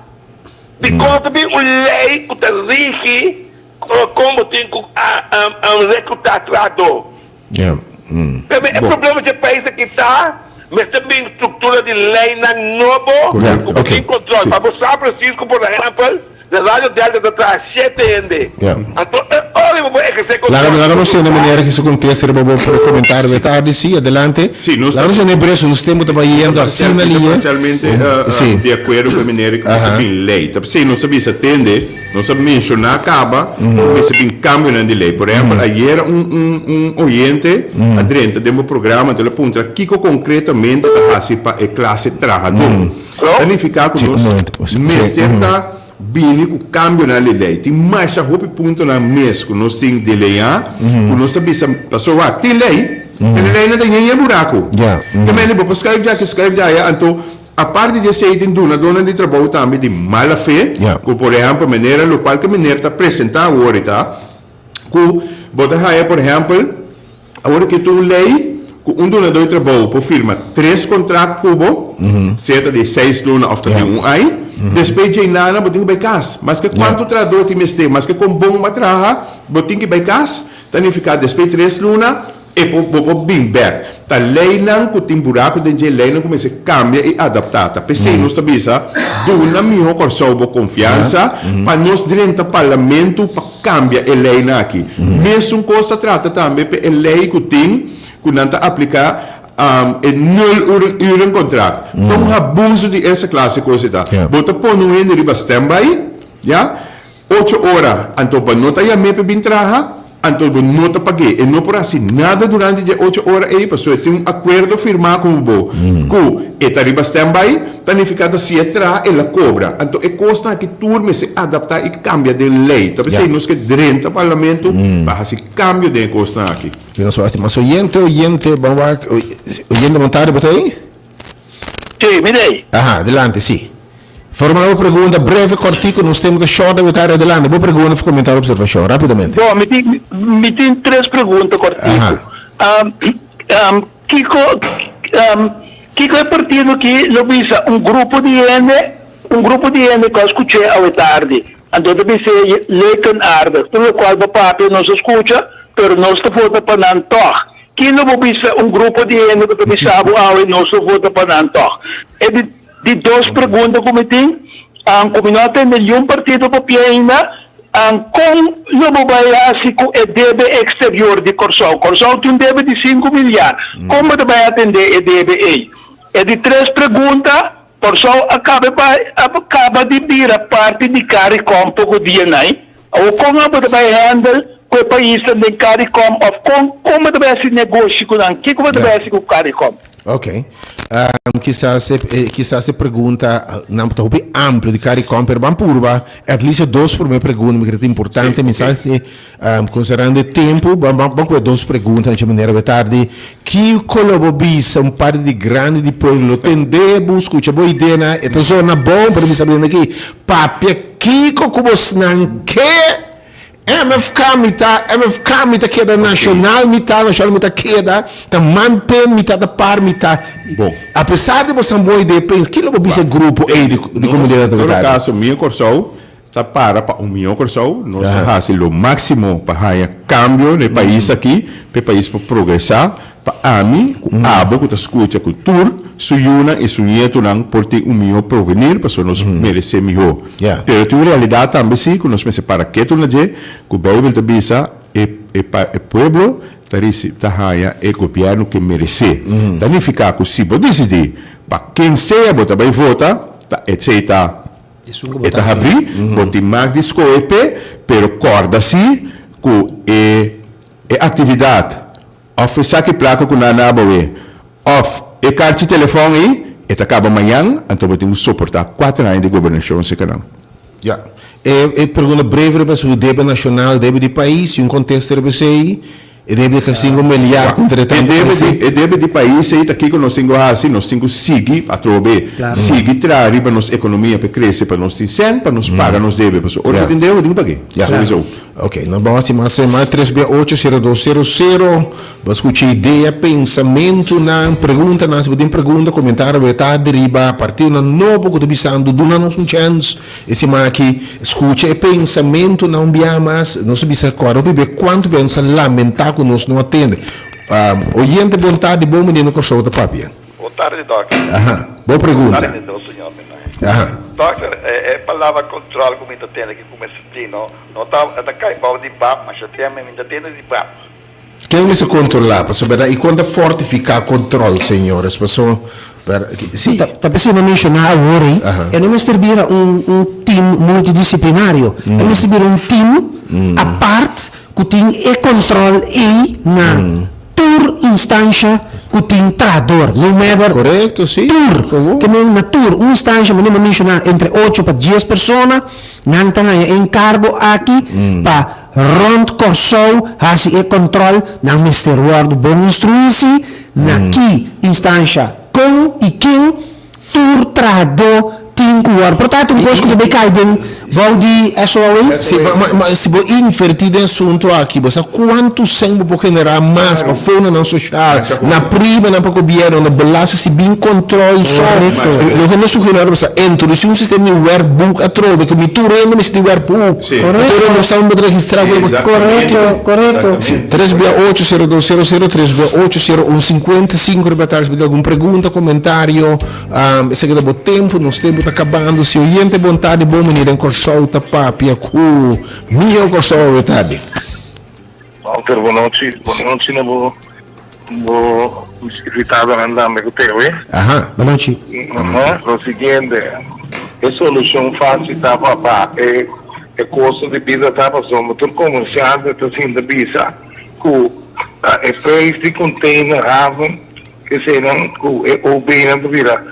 Speaker 4: Dikon no ta bin un lei ku ta rigi kon bo tin ku rekrutá trahadó? P'e e problema dje pais aki ta mester bin struktura di leinan nobo ku bo tin kontrol pa bo sa presis ku por ehèmpel Na Radio Delta ta traha shete hende. Anto e ora bo por ehersé
Speaker 1: kontrol. Laga laga nos tende manera ki su kontesta riba bo komentario bo tardi. Sí, adelante.
Speaker 3: Sí, nos
Speaker 1: Laga nos tende breso, nos tempo ta bayendo asina
Speaker 3: Mi ta
Speaker 1: lihe.
Speaker 3: parsialmente
Speaker 1: Sí.
Speaker 3: di akuerdo ku e manera ku mester bin lei. Ta p'esei nos a bisa tende, nos a menshoná kaba ku mester bin kambionan di lei. Por ehèmpel, ayera un un un oyente a drenta den bo programa, anto el a puntra kiko konkretamente ta hasi pa e klase trahadó. Ta nifiká ku
Speaker 1: Sí, un
Speaker 3: nos
Speaker 1: momento. Sí,
Speaker 3: mester
Speaker 1: mhm.
Speaker 3: ta bini ku kambionan di lei. Tin masha hopi puntonan mes ku nos tin deleñá, ku nos ta bisa, pasobra wak, tin lei, pero e leinan ta yen yen buraku.
Speaker 1: Ja,
Speaker 3: Ke mende bo por skrijf djaki, skrijf djaya, anto aparte di esei tin dunadónan di trabou tambe di mala fe,
Speaker 1: Ja.
Speaker 3: ku por ehèmpel manera lokual ku meneer ta presentá awor i ta ku bo ta haya por ehèmpel, Awor aki tin un lei ku un dunadó di trabou por firma tres kontrakt ku bo, sea ta di seis luna òf ta di un ai. Despues dje nana bo tin ku bai kas. Maske kuantu trahadó tin mester, maske kon bon bo a traha, bo tin ki bai kas. Ta nifiká despues di tres luna e por bo por bin bèk. Ta leinan ku tin buraku den dje, leinan ku mester kambia i adaptá. Ta p'esei nos ta bisa duna mihó Kòrsou bo konfiansa pa nos drenta parlamentu pa kambia e leinan aki. Mesun kos ta trata tambe pa e lei ku tin ku nan ta apliká e nul uren kontrakt. Ta un abuso di eerste klase kos ei ta. Bo ta pone un hende riba standby, ya. Ocho ora, anto bo no ta yam'é pa e bin traha, anto bo no ta pag'é. E no por hasi nada durante dje ocho ora ei, pasobra e tin un akuerdo firmá ku bo ku e ta riba standby, ta nifiká ta si e traha el a kobra. Anto e kosnan aki tur mester adaptá i kambia den lei. Ta p'esei nos ke drenta parlamento pa hasi kambio den e kosnan aki.
Speaker 1: Tin nos wak mas oyente, oyente, ban wak, oyente bon tardi, bo ta ei?
Speaker 5: Sí, mi t'ei.
Speaker 1: Aha, adelante, sí. Formula bo pregunta breve, kortiku, nos tempu ta short awe tardi, adelante, bo pregunta of komentario observashon, rapidamente.
Speaker 5: Bo, mi tin, mi tin tres pregunta kortiku. Kiko, kiko e partido aki lo bisa un grupo di hende, un grupo di hende ku a skuch'é awe tardi, anto ta bis'é leuk en aardig, tur lokual bo papia nos a skucha, pero nos ta vota pa nan tòg. Ki lo bo bisa un grupo di hende ku ta bisa bo awe nos lo vota pa nan tòg? E di di dos pregunta ku mi tin, ku mi no a tende niun partido papia ainda, kon lo bo bai hasi ku e debe eksterior di Kòrsou? Kòrsou tin un debe di sinku milyar, kon bo ta bai atendé e debe ei? E di tres pregunta, Kòrsou a kaba a kaba di bira parti di Caricom poko dianai, Awor kon abo ta bai handle ku e paisnan den Caricom of kon kon bo ta bai hasi negoshi ku nan? Kiko bo ta bai hasi ku Caricom?
Speaker 1: Ok. Kisas e kisas e pregunta nan ta hopi amplio di Caricom pero ban purba at least e dos prome pregunta mi kere ta importante mi sa si considerando e tempo ban ban ban ku e dos pregunta nan manera bo tardi kiko lo bo bisa un parti di grandi di pueblo lo tende bo skucha bo ideanan e ta zona bon pero mi sa bini aki papia Kiko ku bosnan ke? MFK mi ta, MFK mi ta keda nashonal mi ta, nashonal mi ta keda, ta man pen mi ta, ta par mi ta.
Speaker 3: Bon.
Speaker 1: Apesar di bosnan bo idea pens, kilo bo bisa e grupo ei di di
Speaker 3: Nos,
Speaker 1: komunidat
Speaker 3: en todo
Speaker 1: autoritario?
Speaker 3: kaso, mi e Kòrsou, ta para pa un mihó Kòrsou, nos ta hasi lo máksimo pa haña kambio na e pais aki, pa e pais por progresá, pa ami ku abo ku ta skucha ku tur su yunan i su nietunan por tin un mihó provenir pasobra nos meresé mihó. Pero tin un realidat tambe sí ku nos mester para ketu na dje, ku Beibel ta bisa e e pueblo ta risi ta haña e gobièrnu ke meresé. Ta nifiká ku si bo disidí pa ken sea bo ta bai vota, ta esei ta E ta habrí, bo tin mag di skohe p'e, pero kòrda sí ku e e aktividat òf e saki plaka ku nan a abaw'é òf e karchi telefòn ei, e ta kaba mañan, anto bo tin ku soportá kuater aña di gobernashon serka nan.
Speaker 1: Ya. E e pregunta breve riba su debe nashonal, debe di pais, i un kontesta riba esei. E debe di kasinku miliar ku entre
Speaker 3: E
Speaker 1: tantu
Speaker 3: debe
Speaker 1: pais
Speaker 3: di
Speaker 1: ei.
Speaker 3: e debe di pais ei ta kiko nos tin ku hasi, nos tin ku sigui atrobe, sigui traha riba nos ekonomia pa e krese, pa nos tin sèn pa nos paga nos debe, pasobra ora ku tin debe bo tin ku pag'é, sowieso.
Speaker 1: Ok, nos ban hasi mas mas tres bia ocho sero dos sero sero, bo skucha idea, pensamentunan, preguntanan, si bo tin pregunta, komentario bo e tardi riba partidonan nobo ku ta bisando duna nos un chèns. E siman aki, skucha e pensamentunan un bia mas. Nos a bisa kòrda hopi bia kuantu bia nos a lamentá ku nos no a tende. Oyente bon tardi, bon bini na Kòrsou ta papia.
Speaker 6: Bon tardi dòkter.
Speaker 1: Aha, bo pregunta.
Speaker 6: Tardi mi dos señor mi nan.
Speaker 1: Aha.
Speaker 6: Dòkter, e palabra control ku mi ta tende aki ku mester tin no, no ta e ta kai bou di bab masha tembe mi ta tende di bab.
Speaker 1: Ken mester controla pasobra berdad y con ta fortifica control señores paso si.
Speaker 2: Ta p'esei mi menciona awor ei, e no mester bira un un team multidisciplinario, e mester bira un team apart cu tin e control ei na tur instancia cu tin trahador, no matter
Speaker 1: Correcto si.
Speaker 2: tur, ke men na tur un instancia manera mi menciona entre ocho pa dies persona nan ta haña e encargo aki pa Rònt Kòrsou hasi e kòntròl, nan mester wòrdu bon instruí si na ki instansha, kon i ken tur trahadó tin ku wòrdu. Por tantu un kos ku bo bay kai den bou di SOAW.
Speaker 1: Si, ma, ma, ma si bo invertí den asuntu aki, bo sa kuantu sèn bo por generá mas pa fondonan soshal, na primanan pa gobièrnu, na belasting, si bin kòntròl so. Loke mi a sugerí bo sa introdusí un sistema di werkboek atrobe, ku mi tur hende mester tin werkboek.
Speaker 3: Sí.
Speaker 1: Correcto. Nos sabe moet registra cu
Speaker 2: Correcto, correcto.
Speaker 1: Sí, 3 bia 8 0 2 0 0, 3 bia 8 0 1 55 riba tardi. Si bo tin algun pregunta, comentario, um, esaki ta bo tempo, nos tempo ta cabando. Si oyente bon tardi, bon bini den Corsou ta papia cu Mio Corsou awe tardi.
Speaker 7: Walter, bon nochi. Bon nochi na bo bo invitadonan tambe cu te awe.
Speaker 1: Aha.
Speaker 2: Bon nochi.
Speaker 7: Aha, lo siguiente, e solucion facil ta pa pa e e costo di bida ta pasobra tur comerciante ta sinta bisa cu e prijs di container haven Eseinan ku e OB-nan ta bira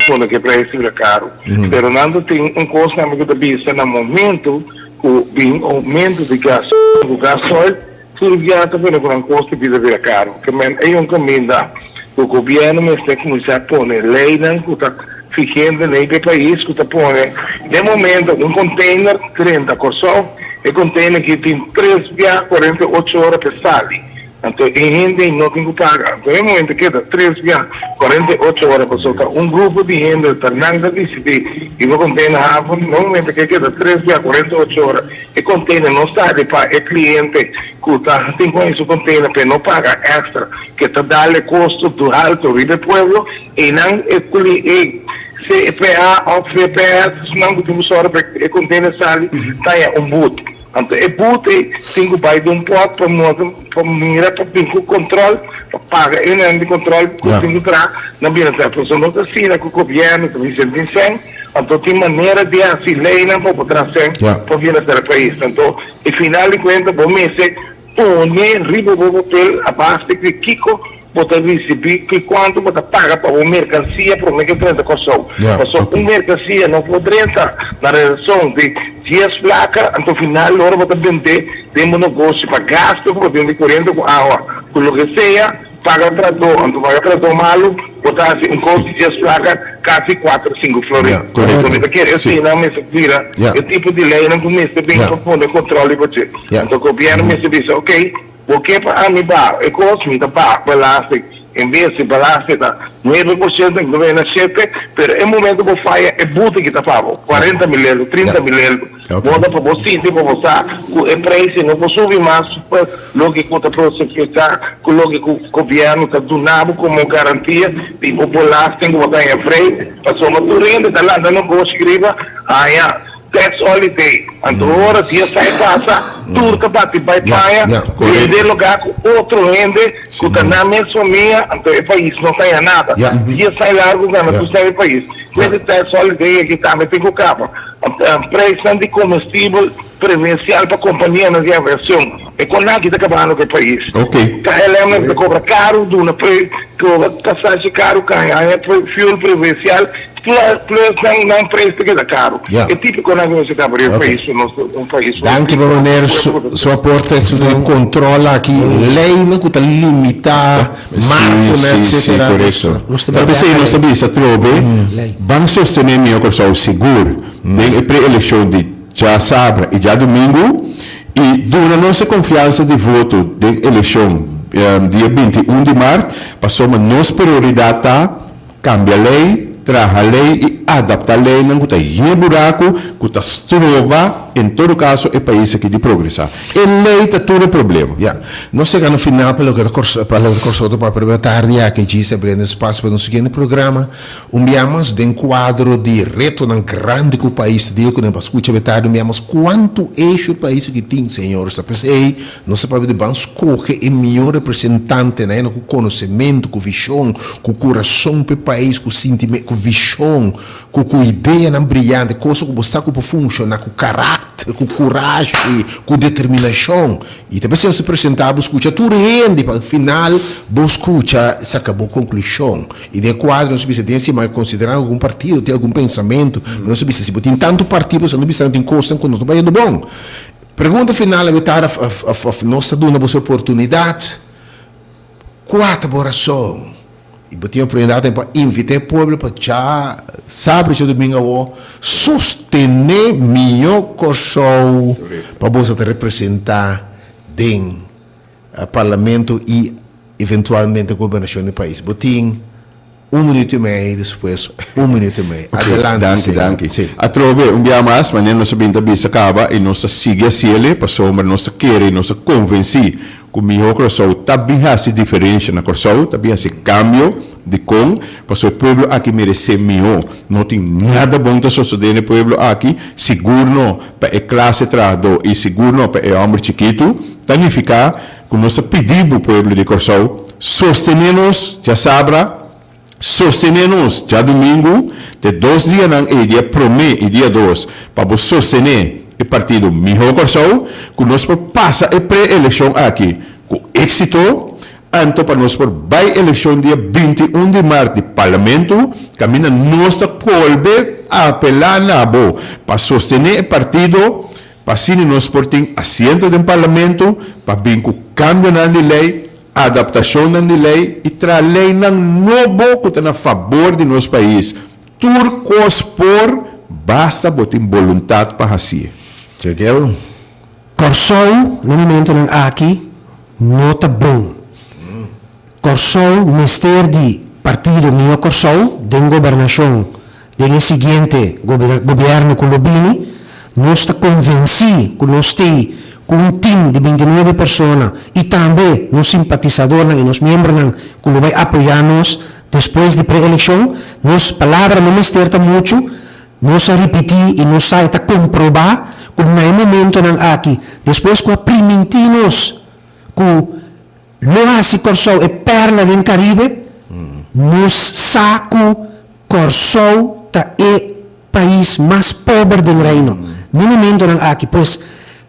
Speaker 7: pone ku e prijs ta bira karu. Pero nan ta tin un kos tambe ku ta bisa na momento ku bin oumento di gas ku gasoil tur bia ta pone ku nan kos di bida bira karu. Ke men ei un kaminda ku gobièrnu mester kuminsá pone leinan ku ta vigente na e pais ku ta pone den momento un container drenta Kòrsou e container ki tin tres bia 48 ora pa e sali. Anto e hende no tin ku paga. Anto e momento keda tres bia 48 ora pasobra ta un grupo di hende ta nan ta disidí riba container haven. Na momento ke keda tres bia 48 ora e container no sali pa e cliente ku ta tin ku haña su container pa e no paga extra ke ta dal e kosto halto riba e pueblo. Einan e e CPA òf CPS esnan ku tin ku sòru pa e container sali ta haña un but. Anto e boete ei tin ku bai den un pòt pa mostra, pa mira, pa bin ku kòntròl, pa paga e nan di kòntròl ku tin ku traha na bienestar. Pasobra no ta asina ku gobièrnu ta bisa tin sèn, anto tin manera di hasi leinan pa bo traha sèn pa bienestar e pais. Anto e final di kuenta bo mester pone riba bo papel a base di kiko Bo ta risibí ki kuantu bo ta paga pa bo merkansia promé ku e drenta Kòrsou. Pasobra un merkansia no por drenta na relason di dies plaka, anto final ora bo ta bendé den bo negoshi pa gastu ku bo tin di koriente ku awa ku loke sea, paga tradó, anto paga tradó malu bo ta hasi un kos di dies plaka kasi kuater sinku florin. Anto mi ta kere eseinan mester bira e tipo di leinan ku mester bin pa pone kontrol riba dje. Anto gobièrnu mester bisa, oke. Bo ke pa ami baha e kos, mi ta baha belasting. En bes di balance ta 9% en ta na 7, pero e momento bo faya e boete ki ta pa bo, 40,000 euro, 30,000 euro. Bo ta pa bo sinti pa bo sa ku e prijs no por subi mas pa loke ku ta prosesá ku loke ku gobièrnu ta duna bo komo garantia di bo belasting ku bo ta haña vrij, pasobra tur hende ta lanta negoshi riba haña tax holiday. Anto ora dia sai pasa tur ta bati bai paña bende lugá ku otro hende ku ta nan mes famia, anto e pais no ta haña nada. Dia sai largu gana tur sai e pais. Ku e tax holiday aki tambe tin ku kaba. Prijsnan di comestibel preferencial pa companianan di aviacion. E con aki ta cabando cu e pais. KLM nan ta cobra caro, duna cobra pasashi caro, caña fuel preferencial, plus nan nan prijs ta keda caro. E tipiconan cu mester caba riba e pais, nos ta un pais.
Speaker 1: Danki pa meneer su aporte, su control aki, leynan cu ta limita. Markonan
Speaker 3: Sí, sí, sí,
Speaker 1: etcetera.
Speaker 3: korekto.
Speaker 2: Nos ta
Speaker 3: Ta
Speaker 2: bebe
Speaker 3: p'esei
Speaker 2: awa
Speaker 3: nos ta
Speaker 2: lei.
Speaker 3: bisa atrobe,
Speaker 2: Lei.
Speaker 3: ban sostené Mihó Kòrsou sigur den e pre-elekshon di djasabra i djadumingu i duna nos e konfiansa di voto den elekshon dia 21 di mart, pasobra nos prioridat ta kambia lei, traha lei i adaptá leinan ku ta yen buraku ku ta stroba en todo kaso e pais aki di progresá. E lei ta tur e problema.
Speaker 1: Ya. Nos yega na final pa loke ta Kòrsou pa loke ta Kòrsou ta papia riba tardi aki djis a brenda espasio pa nos siguiente programa. Un bia mas den kuadro di retonan grandi ku pais ta deal kuné pa skucha riba tardi un bia mas kuantu issue pais aki tin señores ta p'esei Nos ta papia di ban skohe e mihó representantenan, hende ku konosementu, ku vishon, ku kurason pa e pais, ku sintime, ku vishon, ku ku ideanan briyante, kosa ku bo sa ku por funshoná, ku karakter, ku kurashi, ku determinashon. I ta p'esei nos ta presentá bo skucha tur hende pa al final bo skucha saka bo konklushon. I den e kuadro nos ta bisa den esei konsiderando algun partido tin algun pensamentu, nos ta bisa si bo tin tantu partido nos ta bisa tin kosnan ku nos no bayendo bon. Pregunta final awe ta of of nos ta duna boso oportunidad cua ta bo rason y bo tin oportunidad tambe pa invita e pueblo pa dja sabra dja domingo awo sostene miyo Corsou pa boso ta representa den parlamento y eventualmente gobernacion di pais bo tin Un minuut y mei despues un minuut y mei. Adelante,
Speaker 3: Danki,
Speaker 1: señor.
Speaker 3: danki.
Speaker 1: Sí.
Speaker 3: Atrobe, un bia mas, manera nos a bin ta bisa caba y nos ta sigui haciele, pasobra nos ta kere y nos ta convenci cu Mihó Curaçao ta bin haci diferencia na Curaçao, ta bin haci cambio. Dicon? Pasobra e pueblo aki merece mihó. No tin nada bon ta sosode na e pueblo aki, sigur no pa e clase trahadó y sigur no pa e homber chikitu. Ta nifica Ku nos ta pidi bo pueblo di Kòrsou, sostené nos djasabra, sostené nos djadumingu, te dos dianan ei, dia promé i dia dos, pa bo sostené e partido Mihó Kòrsou, ku nos por pasa e pre-elekshon aki ku éksito, anto pa nos por bai elekshon dia 21 di mart di Parlamento, kaminda nos ta bolbe apelá na bo pa sostené e partido Pa asina nos por tin asiento den Parlamento pa bin ku kambionan di lei, adaptashonnan di lei i traha leinan nobo ku ta na fabor di nos pais. Tur kos por, basta bo tin boluntat pa hasié.
Speaker 1: Chequeo.
Speaker 2: Kòrsou na momentonan aki no ta bon. Kòrsou mester di Partido Mihó Kòrsou den gobernashon den e siguiente gobièrnu ku lo bini. Nos ta konvensí ku nos t'ei ku un tim di 29 persona i tambe nos simpatisadornan i nos miembronan ku lo bai apoyá nos despues di pre-elekshon. Nos palabra no mester ta muchu, nos a ripití i nos sa i ta komprobá ku na e momentonan aki, despues ku a primintí nos ku Lo hasi Kòrsou e pèrla den Karibe, nos sa ku Kòrsou ta e pais mas pober den Reino na momentonan aki. Pues,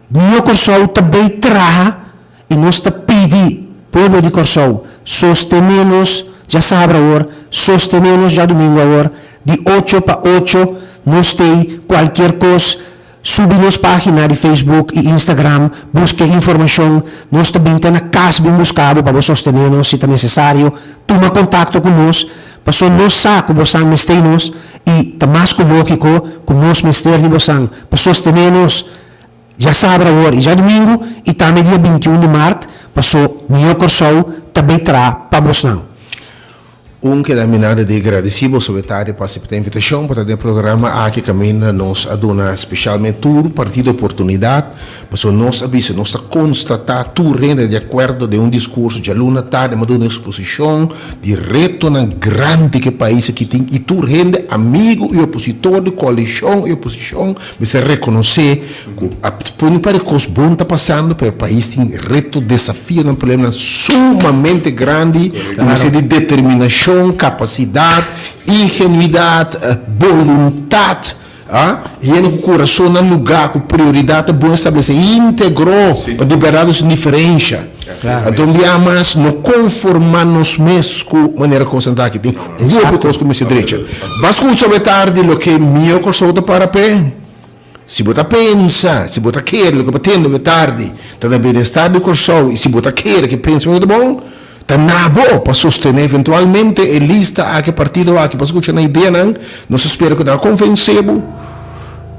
Speaker 2: mihó Kòrsou ta bay traha i nos ta pidi pueblo di Kòrsou sostené nos djasabra awor, sostené nos djadumingu awor, di ocho pa ocho nos t'ei kualkier kos. Subi nos pagina di Facebook y Instagram, busca e informacion. Nos ta bin te na cas bin busca bo pa bo sostene nos si ta necesario. Tuma contacto cu nos, paso nos sa cu bosan mester nos y ta mas cu logico cu nos mester di bosan pa sostene nos djasabra awor y djadumingu y tambe dia 21 di maart, paso Mihó Kòrsou ta bay traha pa bosnan.
Speaker 1: Un keda mi nada di gradisí boso wetari pa aseptá e invitashon pa ta den e programa aki kaminda nos a duna speshalmente tur partido oportunidat pasobra nos a bisa nos ta konstatá tur hende di akuerdo den un diskurso djaluna tardi mi a duna eksposishon di retonan grandi ku e pais aki tin i tur hende amigu i opositor di koalishon i oposishon mester rekonosé Ku a pone pa di kos bon ta pasando, pero pais tin reto, desafionan, problemanan sumamente grandi ku mester di determinashon, kapasidat, ingenuidat, boluntat, hende ku kurason na lugá, ku prioridat ta bon establesé, íntegro, pa di bèrdat nos tin diferensha. Anto un bia mas no konformá nos mes ku manera kosnan ta aki, tin hopi kos ku mester drecha. Ba skucha awe tardi loke mihó Kòrsou ta para p'e. Si bo ta pensa, si bo ta kere loke bo tende awe tardi ta na bienestar di Kòrsou i si bo ta kere ku e pensamentu ta bon, ta na bo pa sostené eventualmente e lista aki, e partido aki, pa skucha nan ideanan. Nos ta spera ku nan a konvensé bo.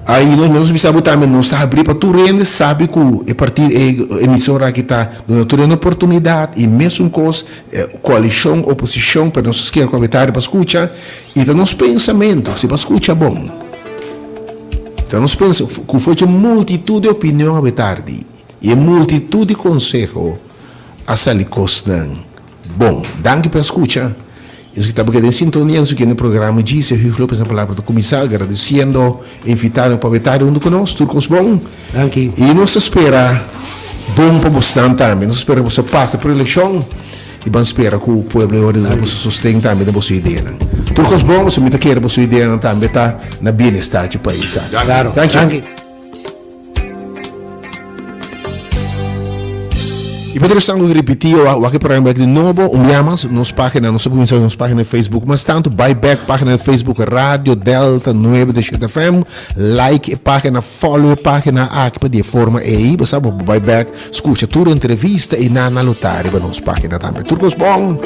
Speaker 1: I nos nos bisa bo tambe nos ta habrí pa tur hende sabi ku e partido, e emisora aki ta duna tur hende oportunidat i mesun kos koalishon, oposishon, pero nos ta skier ku awe tardi pa skucha i ta nos pensamentu si bo a skucha bon. Ta nos pensa ku for dje multitut di opinion awe tardi i e multitut di konseho a sali kosnan bon. Danki pa skucha. I nos ki tabata den sintonia nos kende programa djis e Hugo Lopez na Palabra ta kuminsá agradesiendo e invitadonan pa awe tardi huntu ku nos. Tur kos bon.
Speaker 2: Danki.
Speaker 1: I nos ta spera bon pa bosnan tambe. Nos ta spera boso pasa por elekshon. I ban spera ku pueblo e ora duna boso sosten tambe den boso ideanan. Tur kos bon, pasobra mi ta kere boso ideanan tambe ta na bienestar dje pais aki.
Speaker 2: Claro.
Speaker 1: Thank you.
Speaker 2: Danki.
Speaker 1: I pa tur esnan ku ripití o wak e programa bek di nobo, un bia mas, nos página, nos a kuminsá nos página di Facebook mas tantu, bai bek página di Facebook Radio Delta 97 FM, like e página, follow e página aki pa di e forma ei bo sa bo por bai bek Scucha tur entrevista y Nana lo ta riba nos pagina tambe. Tur cos bon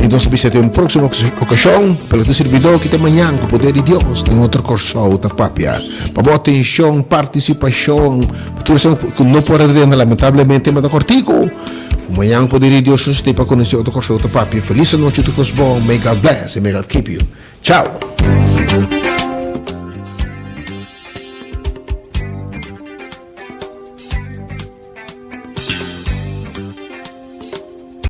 Speaker 1: y nos ta bisa te un proximo ocasion, pero tu servidor ki te mañan cu poder di Dios den otro Corsou ta papia. Pa bo atencion, participacion, pa tur esnan cu no por a drenta lamentablemente ma ta cortico. Cu mañan poder di Dios nos te pa conoce otro Corsou ta papia. Feliz anochi tur cos bon, may God bless and may God keep you. Ciao.